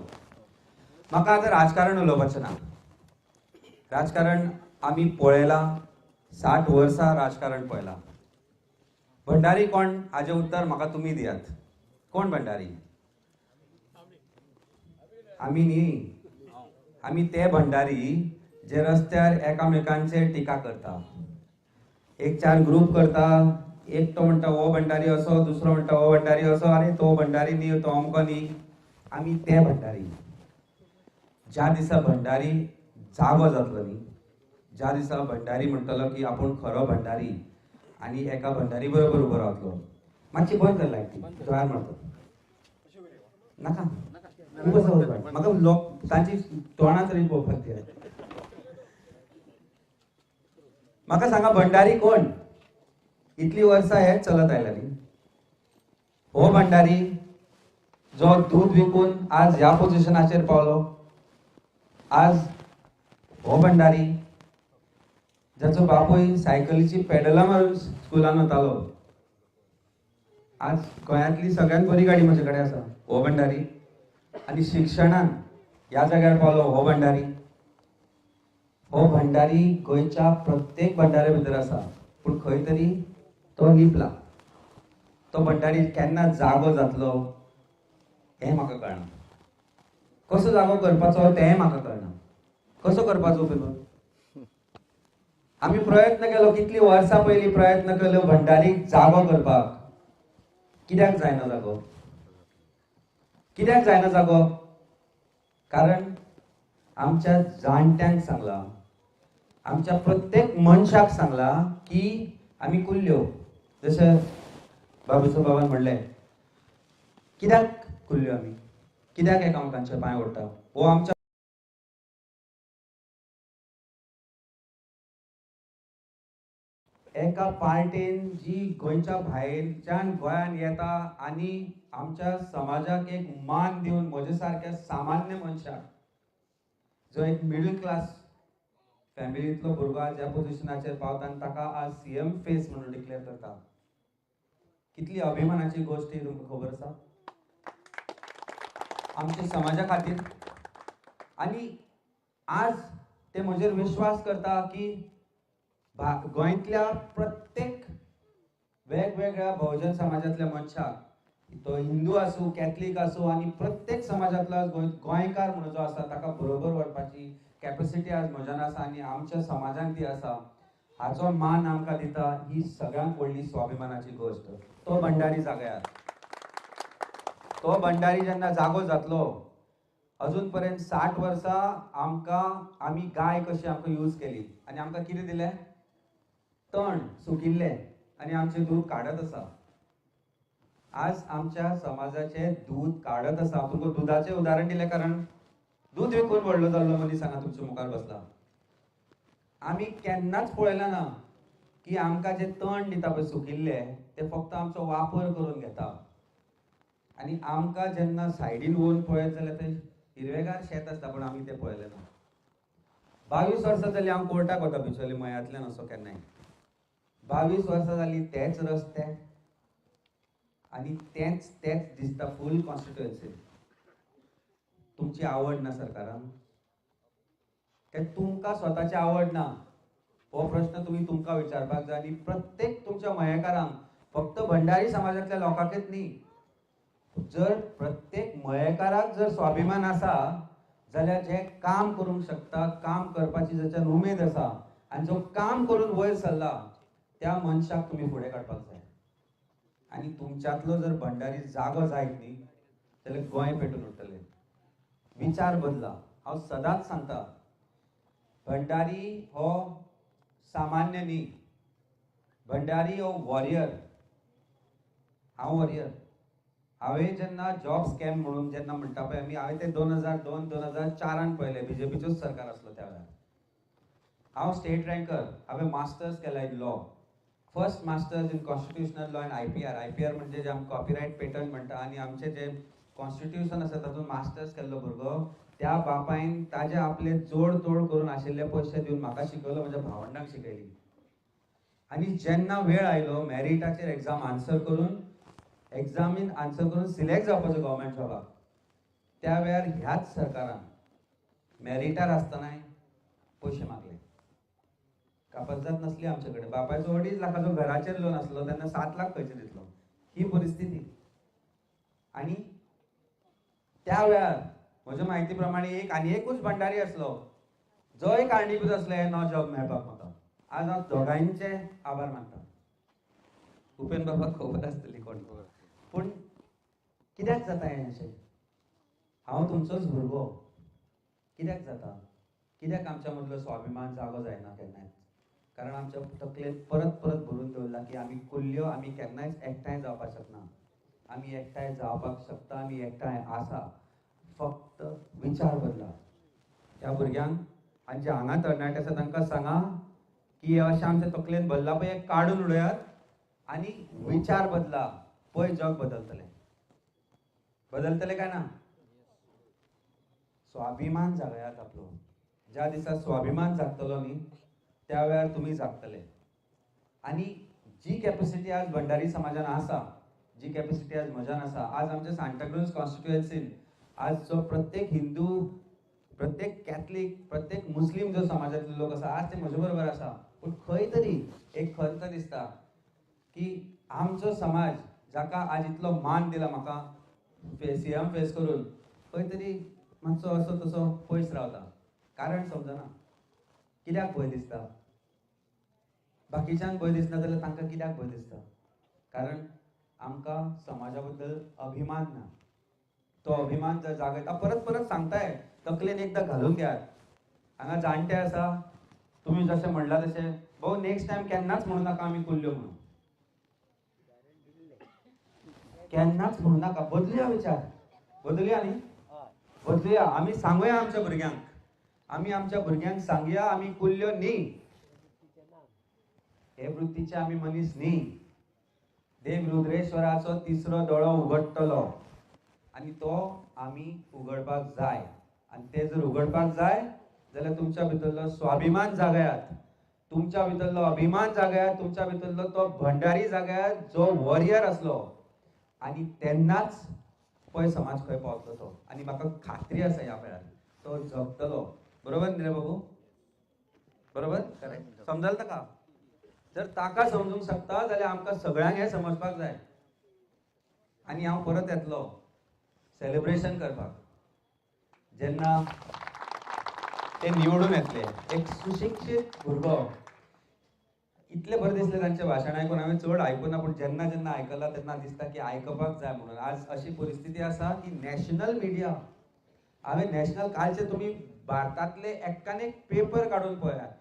म्हाका आतां राजकारण उलोवपाचें ना. राजकारण आमी पळयलां, 60 वर्सां राजकारण पळयलां. भंडारी कोण हाजें उत्तर म्हाका तुमी दियात. कोण भंडारी? आमी न्ही, आमी ते भंडारी जे रस्त्यार एकामेकांचेर टिका करता, एक 4 ग्रूप करता. एक तो म्हणटा हो भंडारी असो, दुसरो म्हणटा हो भंडारी असो, आरे तो भंडारी न्ही, तो अमको न्ही. आमी ते भंडारी. ज्या दिसा भंडारी जागो जातलो न्ही, ज्या दिसा भंडारी म्हणटलो की आपूण खरो भंडारी आनी एका भंडारी बरोबर उबो रावतलो. मातशी बंद कर लायट, दोळ्यार मारतो नाका, उबो म्हाका लोक तांची तोंडां तरी पळोवपाक दियात. म्हाका सांगा भंडारी कोण? इतली वर्सां हेच चलत आयला न्ही. हो भंडारी जो दूद विकून आज ह्या पोजिशनाचेर पावलो, आज हो भंडारी जाचो बापूय सायकलीची पेडलां मारून स्कुलान वतालो, आज गोंयांतली सगळ्यांत बरी गाडी म्हजे कडेन आसा, हो भंडारी. आनी शिक्षणान ह्या जाग्यार पावलो हो भंडारी. हो भंडारी गोंयच्या प्रत्येक भंडाऱ्या भितर आसा, पूण खंय तरी तो लिपला. तो भंडारी केन्ना जागो जातलो हें म्हाका कळना, कसो जागो करपाचो तेंय म्हाका कळना, कसो करपाचो पेपर. आमी प्रयत्न केलो, कितली वर्सां पयलीं प्रयत्न केलो भंडारीक जागो करपाक. कित्याक जायना जागो? कित्याक जायना जागो? कारण आमच्या जाणट्यांक सांगला, आमच्या प्रत्येक मनशाक सांगला की आमी कुल्ल्यो, जशें बाबूसो बाबान म्हणलें, कित्याक कुल्ल्यो आमी, कित्याक एकामेकांचे पांय ओडटा? हो आमच्या एका पार्टेन जी गोंयच्या भायरच्यान गोंयान येता आनी आमच्या समाजाक एक मान दिवन म्हजे सारक्या सामान्य मनशाक जो एक मिडल क्लास फॅमिलींतलो भुरगो आज ह्या पोजिशनाचेर पावता आनी ताका आज सीएम फेस म्हणून डिक्लेअर करता, कितली अभिमानाची गोश्ट ही तुमकां खबर आसा आमच्या समाजा खातीर. आनी आज ते म्हजेर विश्वास करता की गोंयांतल्या प्रत्येक वेगवेगळ्या बहुजन समाजांतल्या मनशाक, तो हिंदू आसूं, कॅथलीक आसूं, आनी प्रत्येक समाजांतलो गोंयकार म्हणून जो आसा ताका बरोबर व्हरपाची कॅपॅसिटी आज म्हज्यान आसा आनी आमच्या समाजान ती आसा. हाचो मान आमकां दिता ही सगळ्यांत व्हडली स्वाभिमानाची गोश्ट. तो भंडारी जागयात. तो भंडारी जेन्ना जागो जातलो, अजून पर्यंत 60 वर्सां आमकां आमी गाय कशी आमकां यूज केली आनी आमकां कितें दिलें? तण सुकिल्लें आनी आमचें दूद काडत आसा. आज आमच्या समाजाचे दूध काडत आसा. तुमकां दुदाचें उदाहरण दिलें कारण दूद विकून व्हडलो जाल्लो मनीस हांगा तुमच्या मुखार बसला. आमी केन्नाच पळयलें ना की आमकां जे तण दिता पळय सुकिल्लें तें फक्त आमचो वापर करून घेता आनी आमकां जेन्ना सायडीन वोन पळयत जाल्यार तें हिरवेगार शेत आसता, पूण आमी तें पळयलें ना. 22 वर्सां जालीं हांव कोर्टाक वता बिचोली मयांतल्यान असो केन्नाय. 22 वर्सां जालीं तेच रस्ते आनी तेच तेच दिसता फूल कॉन्स्टिट्युएन्सी. तुमची आवड ना सरकारान, काय तुमकां स्वताची आवड ना? हो प्रश्न तुमी तुमकां विचारपाक जाय. आनी प्रत्येक तुमच्या मयेकारांक, फक्त भंडारी समाजांतल्या लोकांकच न्ही, जर प्रत्येक मयेकाराक जर स्वाभिमान आसा जाल्यार जे काम करूंक शकता, काम करपाची जाच्यान उमेद आसा आनी जो काम करून वयर सरला त्या मनशाक तुमी फुडें काडपाक जाय. आनी तुमच्यांतलो जर भंडारी जागो जायत न्ही जाल्यार गोंय पेटून उरतलें. विचार बदला. हांव सदांच सांगता, भंडारी हो सामान्य न्ही, भंडारी हो वॉरियर. हांव वॉरियर. हांवें जेन्ना जॉब स्कॅम म्हणून जेन्ना म्हणटा पळय आमी, हांवें ते 2002 2004 पळयलें, बीजेपीचोच सरकार आसलो त्या वेळार. हांव स्टेट रँकर, हांवें मास्टर्स केला in law, first masters in constitutional law and IPR. IPR म्हणजे जे आमी कॉपीरायट पेटंट म्हणटा आनी आमचें जें कॉन्स्टिट्युशन आसा तातूंत मास्टर्स केल्लो भुरगो. त्या बापायन ताजे आपले जोड तोड करून आशिल्ले पयशे दिवन म्हाका शिकयलो, म्हज्या भावंडांक शिकयली. आनी जेन्ना वेळ आयलो मॅरिटाचेर एग्जाम आन्सर करून, एग्जामीन आन्सर करून सिलेक्ट जावपाचो गव्हर्मेंट जॉबाक, त्या वेळार ह्याच सरकारान मॅरिटार आसतनाय पयशे मागले. कापसात नासली आमचे कडेन. बापायचो 2.5 लाखाचो घराचेर लोन आसलो तेन्ना 7 लाख खंयचे दितलो? ही परिस्थिती. आनी त्या वेळार म्हज्या म्हायती प्रमाणे एक आनी एकूच भंडारी आसलो जोय कारणीभूत आसलो हे नो जॉब मेळपाक म्हाका. आज हांव दोगांयचे आभार मानता. उपेन बाबाक खबर आसतली कोण, पूण कित्याक जाता हें अशें? हांव तुमचोच भुरगो, कित्याक जाता? कित्याक आमच्या मदलो स्वाभिमान जागो जायना केन्नाच? कारण आमच्या तकलेन परत परत भरून दवरला की आमी कुल्ल्यो, आमी केन्नाच एकठांय जावपाक शकना. आमी एकठांय जावपाक शकता, आमी एकठांय आसा, फक्त विचार बदला. ह्या भुरग्यांक आनी जे हांगा तरणाटे आसा तांकां सांगा की अशें आमच्या तकलेन भरला पळय, काडून उडयात आनी विचार बदला, पळय जग बदलतलें. बदलतलें काय ना? स्वाभिमान जागयात आपलो. ज्या दिसा स्वाभिमान जागतलो न्ही त्या वेळार तुमी जागतले. आनी जी कॅपॅसिटी आज भंडारी समाजान आसा, जी कॅपॅसिटी आज म्हज्यान आसा, आज आमच्या सांताक्रूज कॉन्स्टिट्युएन्सीन आज जो प्रत्येक हिंदू, प्रत्येक कॅथलीक, प्रत्येक मुस्लीम जो समाजांतले लोक आसा आज ते म्हजे बरोबर आसा. पूण खंय तरी एक खंत दिसता की आमचो समाज जाका आज इतलो मान दिला म्हाका सीएम फेस करून, खंय तरी मातसो असो तसो पयस रावता. कारण समजना कित्याक भंय दिसता. बाकीच्यांक भंय दिसना जाल्यार तांकां कित्याक भंय दिसता? कारण आमकां समाजा बद्दल अभिमान ना. तो अभिमान जर जागयता, परत परत सांगताय, तकलेन एकदां घालून घेयात. हांगा जाणटे आसा, तुमी जशें म्हणलां तशें भाऊ नेक्स्ट टायम केन्नाच म्हणू नाका आमी कुल्ल्यो म्हणून, केन्नाच म्हणू नाका. बदलुया विचार, बदलुया न्ही, बदलुया. आमी सांगुया आमच्या भुरग्यांक, आमी आमच्या भुरग्यांक सांगया आमी कुल्ल्यो न्ही, हे वृत्तीचे आमी मनीस न्ही. देव रुद्रेश्वराचो तिसरो दोळो उगडटलो आनी तो आमी उगडपाक जाय. आनी ते जर उगडपाक जाय जाल्यार तुमच्या भितरलो स्वाभिमान जागयात, तुमच्या भितरलो अभिमान जागयात, तुमच्या भितरलो तो भंडारी जागयात जो वॉरियर आसलो. आनी तेन्नाच पळय समाज खंय पावतलो तो. आनी म्हाका खात्री आसा ह्या वेळार तो जगतलो. बरोबर न्ही रे बाबू? बरोबर? करेक्ट. समजल ताका? जर ताका समजूंक शकता जाल्यार आमकां सगळ्यांक हें समजपाक जाय. आनी हांव परत येतलो सेलिब्रेशन करपाक जेन्ना ते निवडून येतले. एक सुशिक्षीत भुरगो, इतलें बरें दिसलें तांचें भाशण आयकून. हांवें चड आयकुना, पूण जेन्ना जेन्ना आयकलां तेन्ना दिसता की आयकपाक जाय म्हणून. आज अशी परिस्थिती आसा की नॅशनल मिडिया, हांवें नॅशनल कालचे तुमी भारतांतले एकान एक पेपर काडून पळयात,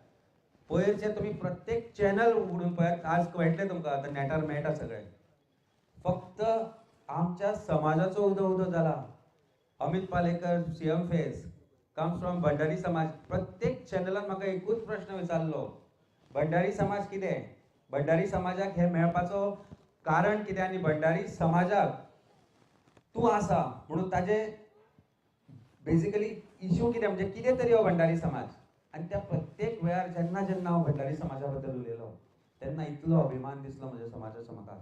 पयरचे तुमी प्रत्येक चॅनल उगडून पळयात, आज कळटलें तुमकां आतां नेटार मेळटा सगळें. फक्त आमच्या समाजाचो उदो उदो जाला. Amit Palekar CM face comes from Bhandari समाज. प्रत्येक चॅनलान म्हाका एकूच प्रश्न विचारलो, भंडारी समाज कितें, भंडारी समाजाक हें मेळपाचो कारण कितें आनी भंडारी समाजाक तूं आसा म्हणून ताजे बेजिकली इश्यू कितें, म्हणजे कितें तरी हो भंडारी समाज. आनी त्या प्रत्येक वेळार जेन्ना जेन्ना हांव भंडारी समाजा बद्दल उलयलो तेन्ना इतलो अभिमान दिसलो म्हज्या समाजाचो म्हाका,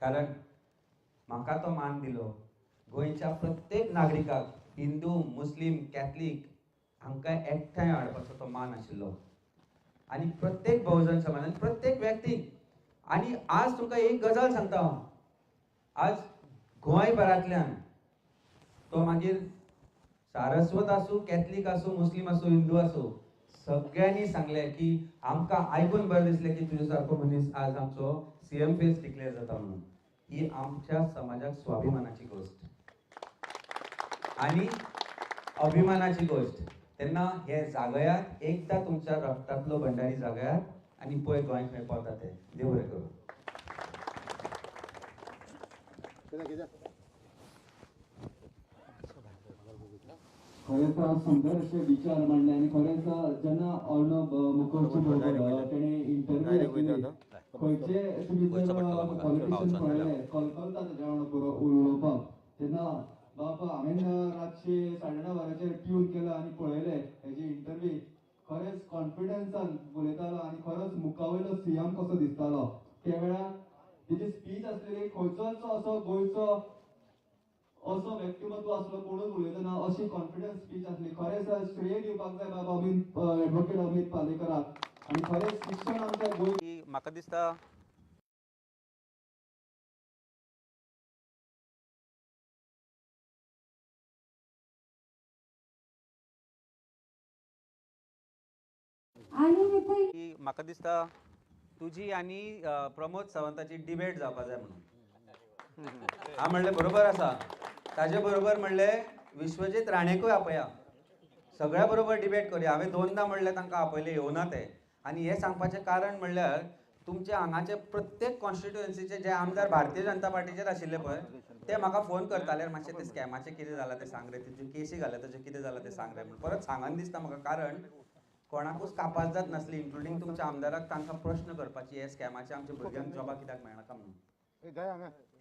कारण म्हाका तो मान दिलो. गोंयच्या प्रत्येक नागरिकाक, हिंदू, मुस्लीम, कॅथलीक हांकां एकठांय हाडपाचो तो मान आशिल्लो आनी प्रत्येक बहुजन समाजान प्रत्येक व्यक्तीक. आनी आज तुमकां एक गजाल सांगता हांव, आज गोंयभरांतल्यान तो मागीर सारस्वत आसूं, कॅथलीक आसूं, मुस्लीम आसूं, हिंदू आसूं, सगळ्यांनी सांगलें की आमकां आयकून बरें दिसलें की तुजे सारको मनीस आज आमचो सीएम फेस डिक्लेअर जाता म्हणून. ही आमच्या समाजाक स्वाभिमानाची गोश्ट आनी अभिमानाची गोश्ट. तेन्ना हे जागयात, एकदां तुमच्या रक्तांतलो भंडारी जागयात आनी पळय गोंय खंय पावता तें. देव बरें करूं. खरेंच सुंदर अशे विचार मांडले आनी खरेंच जेन्ना अर्णब मुखर्जी बरोबर तेणें इंटरव्यू घेतली, खंयचे तुमी जर पॉलिटिशियन पळयले कलकलता तेज्या वांगडा उलोवपाक, तेन्ना बाबा हांवें रातचे 9:30 वरांचेर ट्यून केला आनी पळयले हेजी इंटरव्यू, खरेंच कॉन्फिडन्सान उलयतालो आनी खरोच मुखावयलो सीएम कसो दिसतालो. त्या वेळार तेजी स्पीच आसलेली खंयचोच असो गोंयचो असो व्यक्तिमत्व असलो कोणूच उलयतना अशी कॉन्फिडन्स स्पीच आसली. खरेंच श्रेय दिवपाक जाय बाबा अमीत, एडवोकेट अमीत पालेकराक. आनी खरेंच शिक्षण आमच्या गोंय म्हाका दिसता आनी म्हाका दिसता तुजी आनी प्रमोद सावंताची डिबेट जावपा जाय म्हणून. हांव म्हणलें बरोबर आसा. ताजे बरोबर म्हणलें विश्वजीत राणेकूय आपया, सगळ्या बरोबर डिबेट करुया. हांवें दोनदां म्हणलें तांकां आपयलें, येवना ते. आनी हें सांगपाचें कारण म्हणल्यार तुमच्या हांगाचे प्रत्येक कॉन्स्टिट्युएन्सीचे जे आमदार भारतीय जनता पार्टीचेर आशिल्ले पळय ते म्हाका फोन करताले, मातशें ते स्कॅमाचें कितें जालां तें सांग रे, तुज्यो केसी घाल्या ताजें कितें जालां तें सांग रे म्हणून. परत सांगन दिसता म्हाका, कारण कोणाकूच कापास जात नासली, इन्क्लुडींग तुमच्या आमदाराक तांकां प्रश्न करपाची हे स्कॅमाचे आमच्या भुरग्यांक जॉबां कित्याक मेळनाका म्हणून.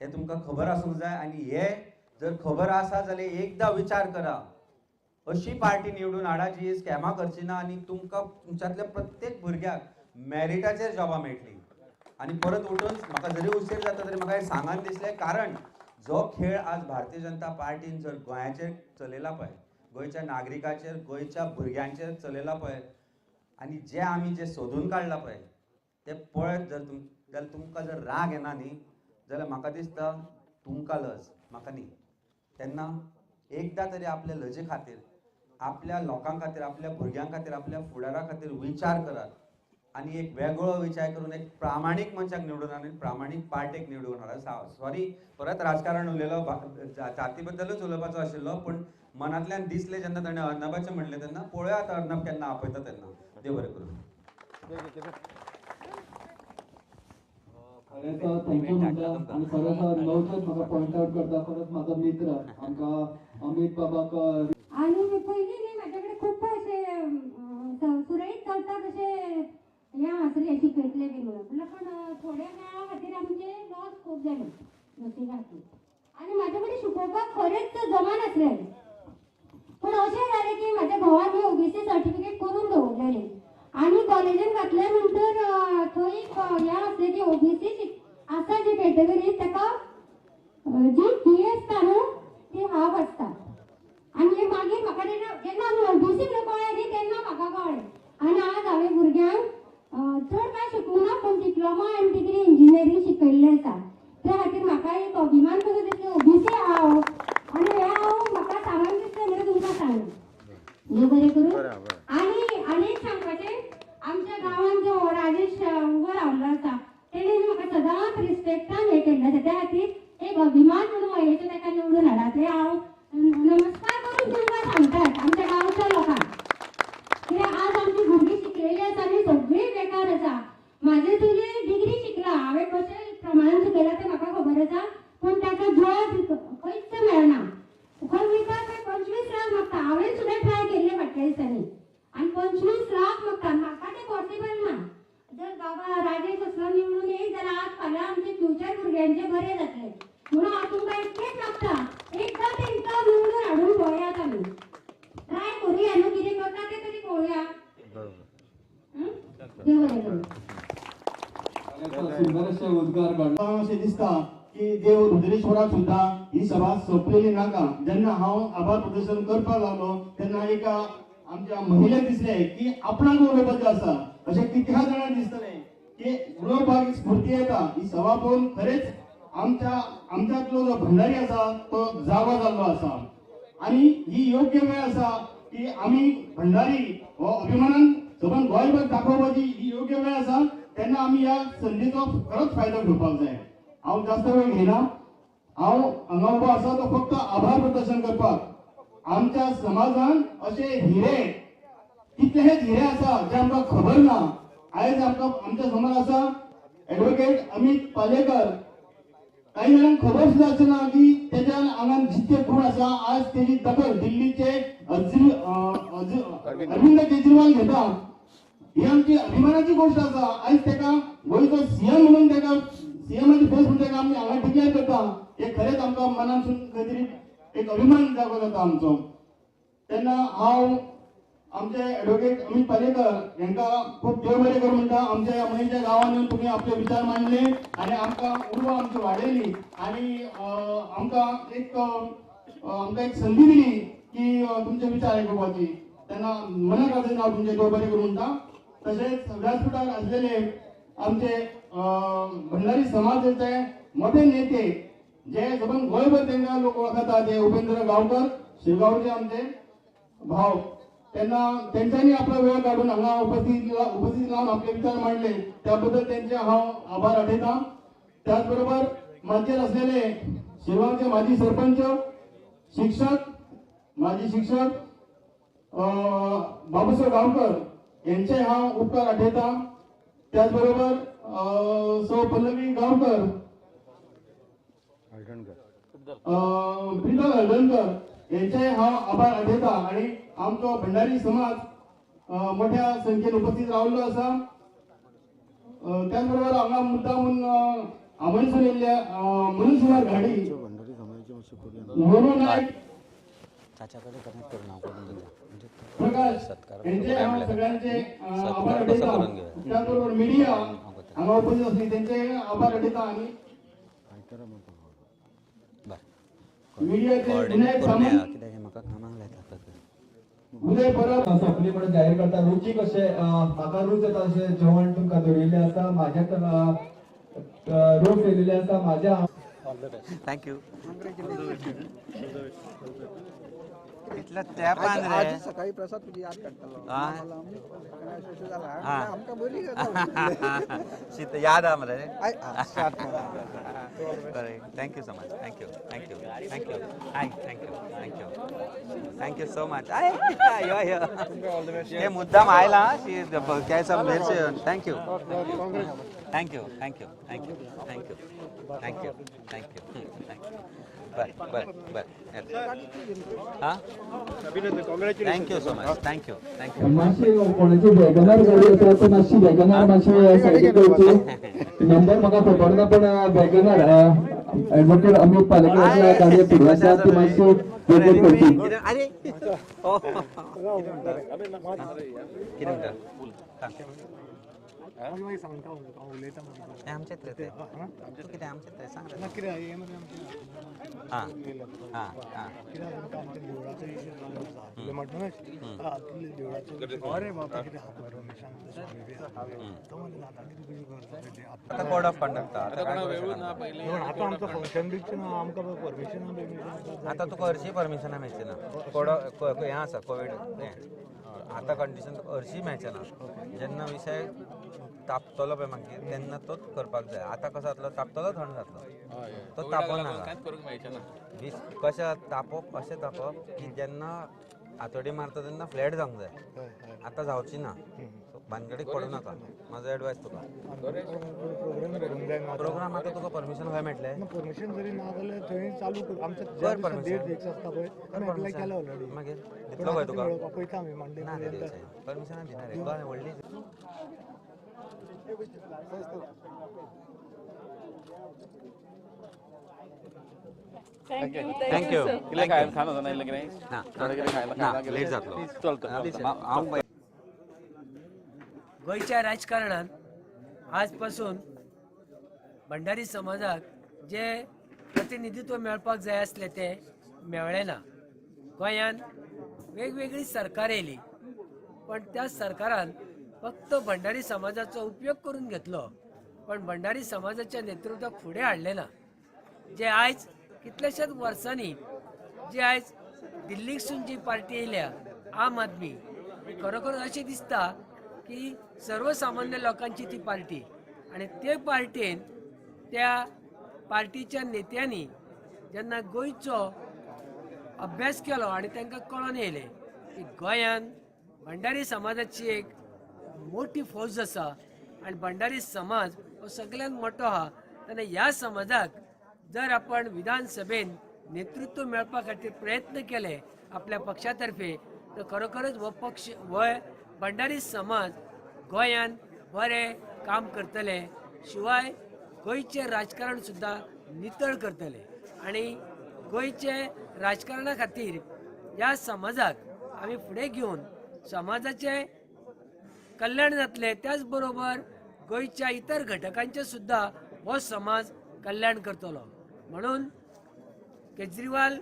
हें तुमकां खबर आसूंक जाय. आनी हे जर खबर आसा जाल्यार एकदां विचार करा, अशी पार्टी निवडून हाडा जी स्कॅमां करची ना आनी तुमकां तुमच्यांतल्या प्रत्येक भुरग्याक मॅरिटाचेर जॉबां मेळटली. आनी परत उठून म्हाका जरी उशीर जाता तरी म्हाका हें सांगन दिसलें, कारण जो खेळ आज भारतीय जनता पार्टीन जर गोंयाचेर चलयला पळय, गोंयच्या नागरिकाचेर, गोंयच्या भुरग्यांचेर चलयला पळय, आनी जे आमी जे सोदून काडला पळय ते पळयत जर जाल्यार तुमकां जर राग येना न्ही जाल्यार म्हाका दिसता तुमकां लज, म्हाका न्ही. तेन्ना एकदां तरी आपल्या लजे खातीर, आपल्या लोकां खातीर, आपल्या भुरग्यां खातीर, आपल्या फुडारा खातीर विचार करात आनी एक वेगळो विचार करून एक प्रामाणीक मनशाक निवडून आनी प्रामाणीक पार्टेक निवडून हाडा. सॉरी, परत राजकारण उलयलो, जाती बद्दलूच उलोवपाचो आशिल्लो, पूण मनांतल्यान दिसलें जेन्ना ताणें अर्णबाचें म्हणलें तेन्ना पळोवया आतां अर्णब केन्ना आपयता तेन्ना. देव बरें करूं. खरेंच thank you म्हणटा आनी खरेंच नवचोच म्हाका पॉयंट आवट करता, खरेंच म्हाजो मित्र आमकां अमीत बाबाक. आनी पयलीं न्ही म्हाज्या कडेन खूब अशें सुरळीत चलता तशें हें आसलें शिकयतलें बी म्हणून, म्हणल्यार पूण थोड्या वेळा खातीर आमचें लॉस खूब जालें नर्सींगा खातीर. आनी म्हाज्या कडेन शिकोवपाक खरेंच जमनासलें, पूण अशें जालें की म्हाज्या घोवान ही ओबीसी सर्टिफिकेट करून दवरलेली आनी कॉलेजीन घातल्या नंतर थंय एक हें आसलें की ओबीसी आसा जी कॅटेगरी ताका जी फी आसता न्हू ती हाफ आसता. आनी हे मागीर म्हाका तेन्ना जेन्ना आमी ओबीसी म्हणून कळ्ळें न्ही तेन्ना म्हाका कळ्ळें. आनी आज हांवें भुरग्यांक चड कांय शिकूंक ना पूण डिप्लोमा आनी डिग्री इंजिनियरींग शिकयल्लें आसा. त्या खातीर म्हाका एक अभिमान कसो दिसलो ओबीसी हांव, आनी हें हांव म्हाका सांगून दिसलें म्हणून तुमकां सांगलें. देव बरें करूं. आनी आनी एक सांगपाचें, आमच्या गांवांत जो राजेश उबो रावल्लो आसा तेणी म्हाका सदांच रिस्पेक्टान हें केल्लें आसा, त्या खातीर एक अभिमान म्हणून मयेचो ताका निवडून हाडा. तें हांव नमस्कार करून तुमकां सांगतात आमच्या गांवच्या लोकांक, कित्याक आज आमची भुरगीं शिकलेली आसा आनी सगळीं बेकार आसा. म्हाजे चली डिग्री शिकला, हांवें कशें प्रमाणान शिकयलां तें म्हाका खबर आसा, पूण ताका जॉब भुरग्यांचें बरें जातलें. म्हणून हांव तुमकां इतलेंच मागता, एकदां तेंकां निवडून हाडून पळयात, आमी ट्राय करुया न्हू, कितें करता तें तरी पळोवया. देव बरें करूं. सुंदर अशे उद्गार काडला अशें दिसता की देव रुद्रेश्वराक सुद्दां ही सभा सोंपलेली नाका. जेन्ना हांव आभार प्रदर्शन करपाक लागलो तेन्ना एका आमच्या महिलेक दिसलें की आपणाक उलोवपाचें आसा. अशें कितक्या जाणांक दिसतलें की उलोवपाक स्फूर्ती येता. ही सभा पळोवन खरेंच आमच्यांतलो जो भंडारी आसा तो जागो जाल्लो आसा आनी ही योग्य वेळ आसा की आमी भंडारी हो अभिमानान सबंद गोंयभर दाखोवपाची ही योग्य वेळ आसा. तेन्ना आमी ह्या संदीचो खरोच फायदो घेवपाक जाय. हांव जास्त वेळ घेना. हांव हांगा उबो आसा तो फक्त आभार प्रदर्शन करपाक. आमच्या समाजान अशे हिरे कितलेशेच हिरे आसा जे आमकां खबर ना. आयज आमकां आमच्या समोर आसा एडवोकेट अमित पालेकर. काही जाणांक खबर सुद्दां आसना की तेज्या आंगान जितके गुण आसा आज तेजी दखल दिल्लीचे अरविंद केजरीवाल घेता. ही आमची अभिमानाची गोष्ट आसा. आयज तेका गोंयचो सीएम म्हणून तेका सीएमाची पोस्ट म्हणून तेका आमी हांगा डिक्लेअर करता. हे खरेंच आमकां मनांतसून खंय तरी एक अभिमान जागो जाता आमचो. तेन्ना हांव आमचे एडवोकेट अमित पालेकर हांकां खूब देव बरें करूं म्हणटा. आमच्या ह्या मयेंच्या गांवांत येवन तुमी आपले विचार मांडले आनी आमकां उर्बा आमची वाडयली आनी आमकां एक संदी दिली की तुमचे विचार आयकुपाची. तेन्ना मनाक हांव तुमचें देव बरें करूं म्हणटा. तशेंच व्यासपिठार आसलेले आमचे भंडारी समाजाचे मोठे नेते जे सबंद गोंयभर तांकां लोक वळखता ते उपेंद्र गांवकर शिरगांवचे आमचे भाव, तेन्ना तेंच्यांनी आपलो वेळ काडून हांगा उपस्थित रावन आपले विचार मांडले त्याबद्दल तेंचे हांव आभार आठयता. त्याच बरोबर माचयेर आसलेले शिरगांवचे माजी सरपंच, शिक्षक, माजी शिक्षक बाबूसाहेब गांवकर यांचे हांव उपकार आठयता. त्याच बरोबर सौ पल्लवी गांवकर, प्रितम हळदणकर यांचे हांव आभार आठयता. आनी आमचो भंडारी समाज मोठ्या संख्येन उपस्थित रावल्लो आसा. त्याच बरोबर हांगा मुद्दाम आमोणसून येयल्ल्या मनोज घाडी, मोनू नायक, प्रकाश यांचे हांव सगळ्यांचे आभार आठयता. त्याचबरोबर मिडिया हांगा उपस्थित आसली तेंचे आभार आठयता. आनी मिडियाचे विनायक सामंत, उदय परब सोंपली म्हणून जाहीर करता. रुचीक अशें म्हाका रूच येता अशें जेवण तुमकां दवरिल्लें आसा. म्हाज्या रोस येयलेले आसा म्हाज्या. Thank you. इतल्या तेंपान रे सकाळी प्रसाद तुजी याद काडटलो. आमकां बरी शीत याद आ मरे. बरें, thank you so much. Thank you, thank you, thank you. Hi, thank you, thank you, thank you so much. I yo yo ते मुद्दाम आयला काय सब. Thank you, thank you, thank you, thank you, thank you, thank you, thank you, thank you. बरें बरें बरें. हां, thank you so much. Thank you, thank you. मातशी कोणाची वेगनार गाडी आसा तर मातशी वेगनार मातशी सायडीक करची. नंबर म्हाका खबर ना पण वेगनार एडवोकेट अमित पालेकर गाडी फुडें आसा ती मातशी वेगेट करची. अरे कितें म्हणटा? आमचेच रे ते. कितें आमचेच रे, सांग. हां हां हां. आतां कोड ऑफ कंडक्ट आतां तुका हरशीं परमिशनां मेळचीं ना. कोड हें आसा कोवीड हें आतां कंडिशन हरशीं मेळचें ना. जेन्ना विशय तापतलो पळय मागीर तेन्ना तोच करपाक जाय. आतां कसो जातलो, तापतलो थंड जातलो, तो तापोना. कशें तापोवप, अशें तापोवप की जेन्ना हातोडी मारता तेन्ना फ्लॅट जावंक जाय. आतां जावची ना, भानगडीक पडूं नाका. म्हाजो एडवायस तुका. प्रोग्राम आतां तुका परमिशन खंय मेळटलें? परमिशन जरी ना जाल्यार थंय चालू कर. परमिशन मागीर दितलो खंय तुका? ना रे, परमिशनां दिना रे. व्हडली Thank you. Thank you. कितें खायला खाना जाणा इल्लें कितें? ना. थोडें कितें खायला ना, खायला लेट जातलो. चलता. हांव गोंयच्या राजकारणात आजपासून भंडारी समाजाक जे प्रतिनिधित्व मेळपाक जाय आसलें तें मेळ्ळें ना. गोंयांत वेगवेगळी सरकार येयली, पण त्या सरकारान फक्त भंडारी समाजाचो उपयोग करून घेतलो, पण भंडारी समाजाच्या नेतृत्वाक फुडें हाडलें ना. जे आयज कितल्याशाच वर्सांनी जे आयज दिल्लीकसून जी पार्टी येयल्या आम आदमी, खरोखर अशें दिसता की सर्वसामान्य लोकांची ती पार्टी, आनी ते पार्टेन त्या पार्टीच्या नेत्यांनी जेन्ना गोंयचो अभ्यास केलो आनी तांकां कळोन येयलें की गोंयान भंडारी समाजाची एक मोठी फौज आसा आनी भंडारी समाज हो सगळ्यांत मोठो आहा, तेन्ना ह्या समाजाक जर आपण विधानसभेन नेतृत्व मेळपा खातीर प्रयत्न केले आपल्या पक्षा तर्फे तर खरोखरच हो पक्ष हो भंडारी समाज गोंयान बरें काम करतले, शिवाय गोंयचें राजकारण सुद्दां नितळ करतले. आनी गोंयचे राजकारणा खातीर ह्या समाजाक आमी फुडें घेवन समाजाचें कल्याण जातलें, त्याच बरोबर गोंयच्या इतर घटकांचें सुद्दां हो समाज कल्याण करतलो. म्हणून केजरीवाल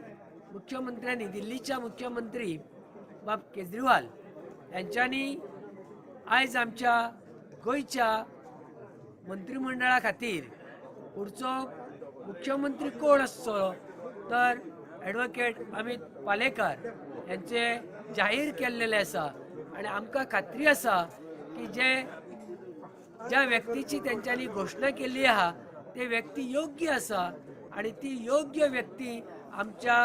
मुख्यमंत्र्यांनी, दिल्लीच्या मुख्यमंत्री बाब केजरीवाल यांच्यांनी आयज आमच्या गोंयच्या मंत्रिमंडळा खातीर फुडचो मुख्यमंत्री कोण आसचो तर ॲडवोकेट अमित पालेकर यांचे जाहीर केल्लेले आसा. आनी आमकां खात्री आसा की जे ज्या व्यक्तीची तेंच्यांनी घोशणा केल्ली आहा ते व्यक्ती योग्य आसा आनी ती योग्य व्यक्ती आमच्या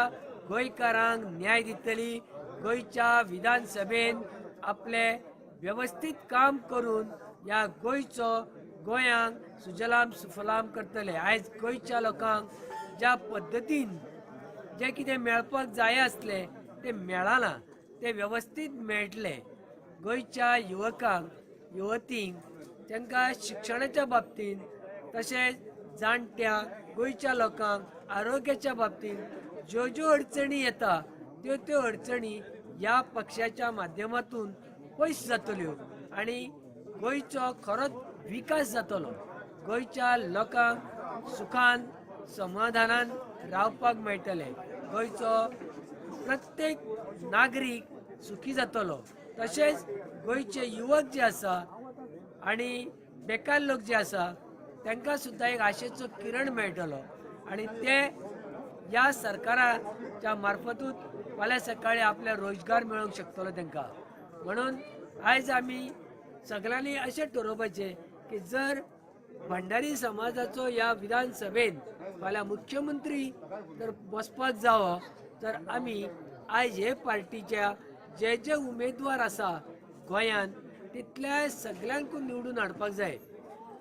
गोंयकारांक न्याय दितली, गोंयच्या विधानसभेन आपले वेवस्थीत काम करून ह्या गोंयचो गोंयांक सुजलाम सुफलाम करतले. आयज गोंयच्या लोकांक ज्या पद्दतीन जें कितें मेळपाक जाय आसलें तें मेळना, तें वेवस्थीत मेळटलें. गोंयच्या युवकांक युवतींक तांकां शिक्षणाच्या बाबतींत तशेंच जाणट्या गोंयच्या लोकांक आरोग्याच्या बाबतींत ज्यो ज्यो अडचणी येता त्यो त्यो अडचणी ह्या पक्षाच्या माध्यमातून पयस जातल्यो आनी गोंयचो खरोच विकास जातलो. गोंयच्या लोकांक सुखान समाधानान रावपाक मेळटलें, गोंयचो प्रत्येक नागरीक सुखी जातलो. तशेंच गोंयचे युवक जे आसा आनी बेकार लोक जे आसा तांकां सुद्दां एक आशेचो किरण मेळटलो आनी ते ह्या सरकाराच्या मार्फतूच फाल्यां सकाळी आपल्या रोजगार मेळोवंक शकतलो तांकां. म्हणून आयज आमी सगळ्यांनी अशें ठरोवपाचें की जर भंडारी समाजाचो ह्या विधानसभेन फाल्यां मुख्यमंत्री जर बसपाक जावो तर आमी आयज हे पार्टीच्या जे जे उमेदवार आसा गोंयांत तितल्या सगळ्यांकूय निवडून हाडपाक जाय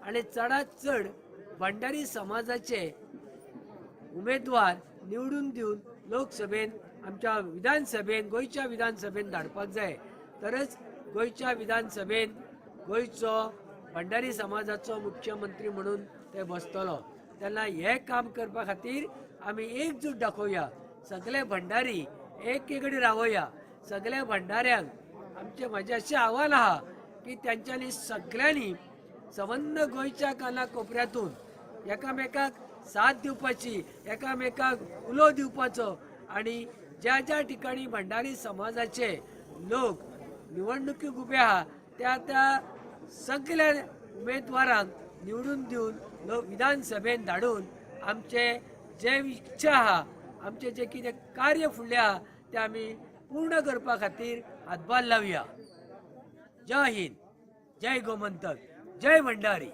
आनी चडांत चड भंडारी समाजाचे उमेदवार निवडून दिवन लोकसभेन आमच्या विधानसभेन गोंयच्या विधानसभेन धाडपाक जाय. तरच गोंयच्या विधानसभेन गोंयचो भंडारी समाजाचो मुख्यमंत्री म्हणून ते बसतलो. तेन्ना हें काम करपा खातीर आमी एकजूट दाखोवया, सगळे भंडारी एकेकडेन रावया. सगळ्या भंडाऱ्यांक आमचें म्हाजें अशें आव्हान आहा की तेंच्यांनी सगळ्यांनी संबंद गोंयच्या काना कोपऱ्यांतून एकामेकाक साथ दिवपाची, एकामेकाक उलो दिवपाचो आनी ज्या ज्या ठिकाणी भंडारी समाजाचे लोक निवडणुकीक उबे आहा त्या त्या सगळ्या उमेदवारांक निवडून दिवन लोक विधानसभेन धाडून आमचे जे इच्छा आहा, आमचे जे कितें कार्य फुडलें आहा तें आमी पूर्ण करपा खातीर हातभार लावया. जय हिंद, जय गोमंतक, जय भंडारी.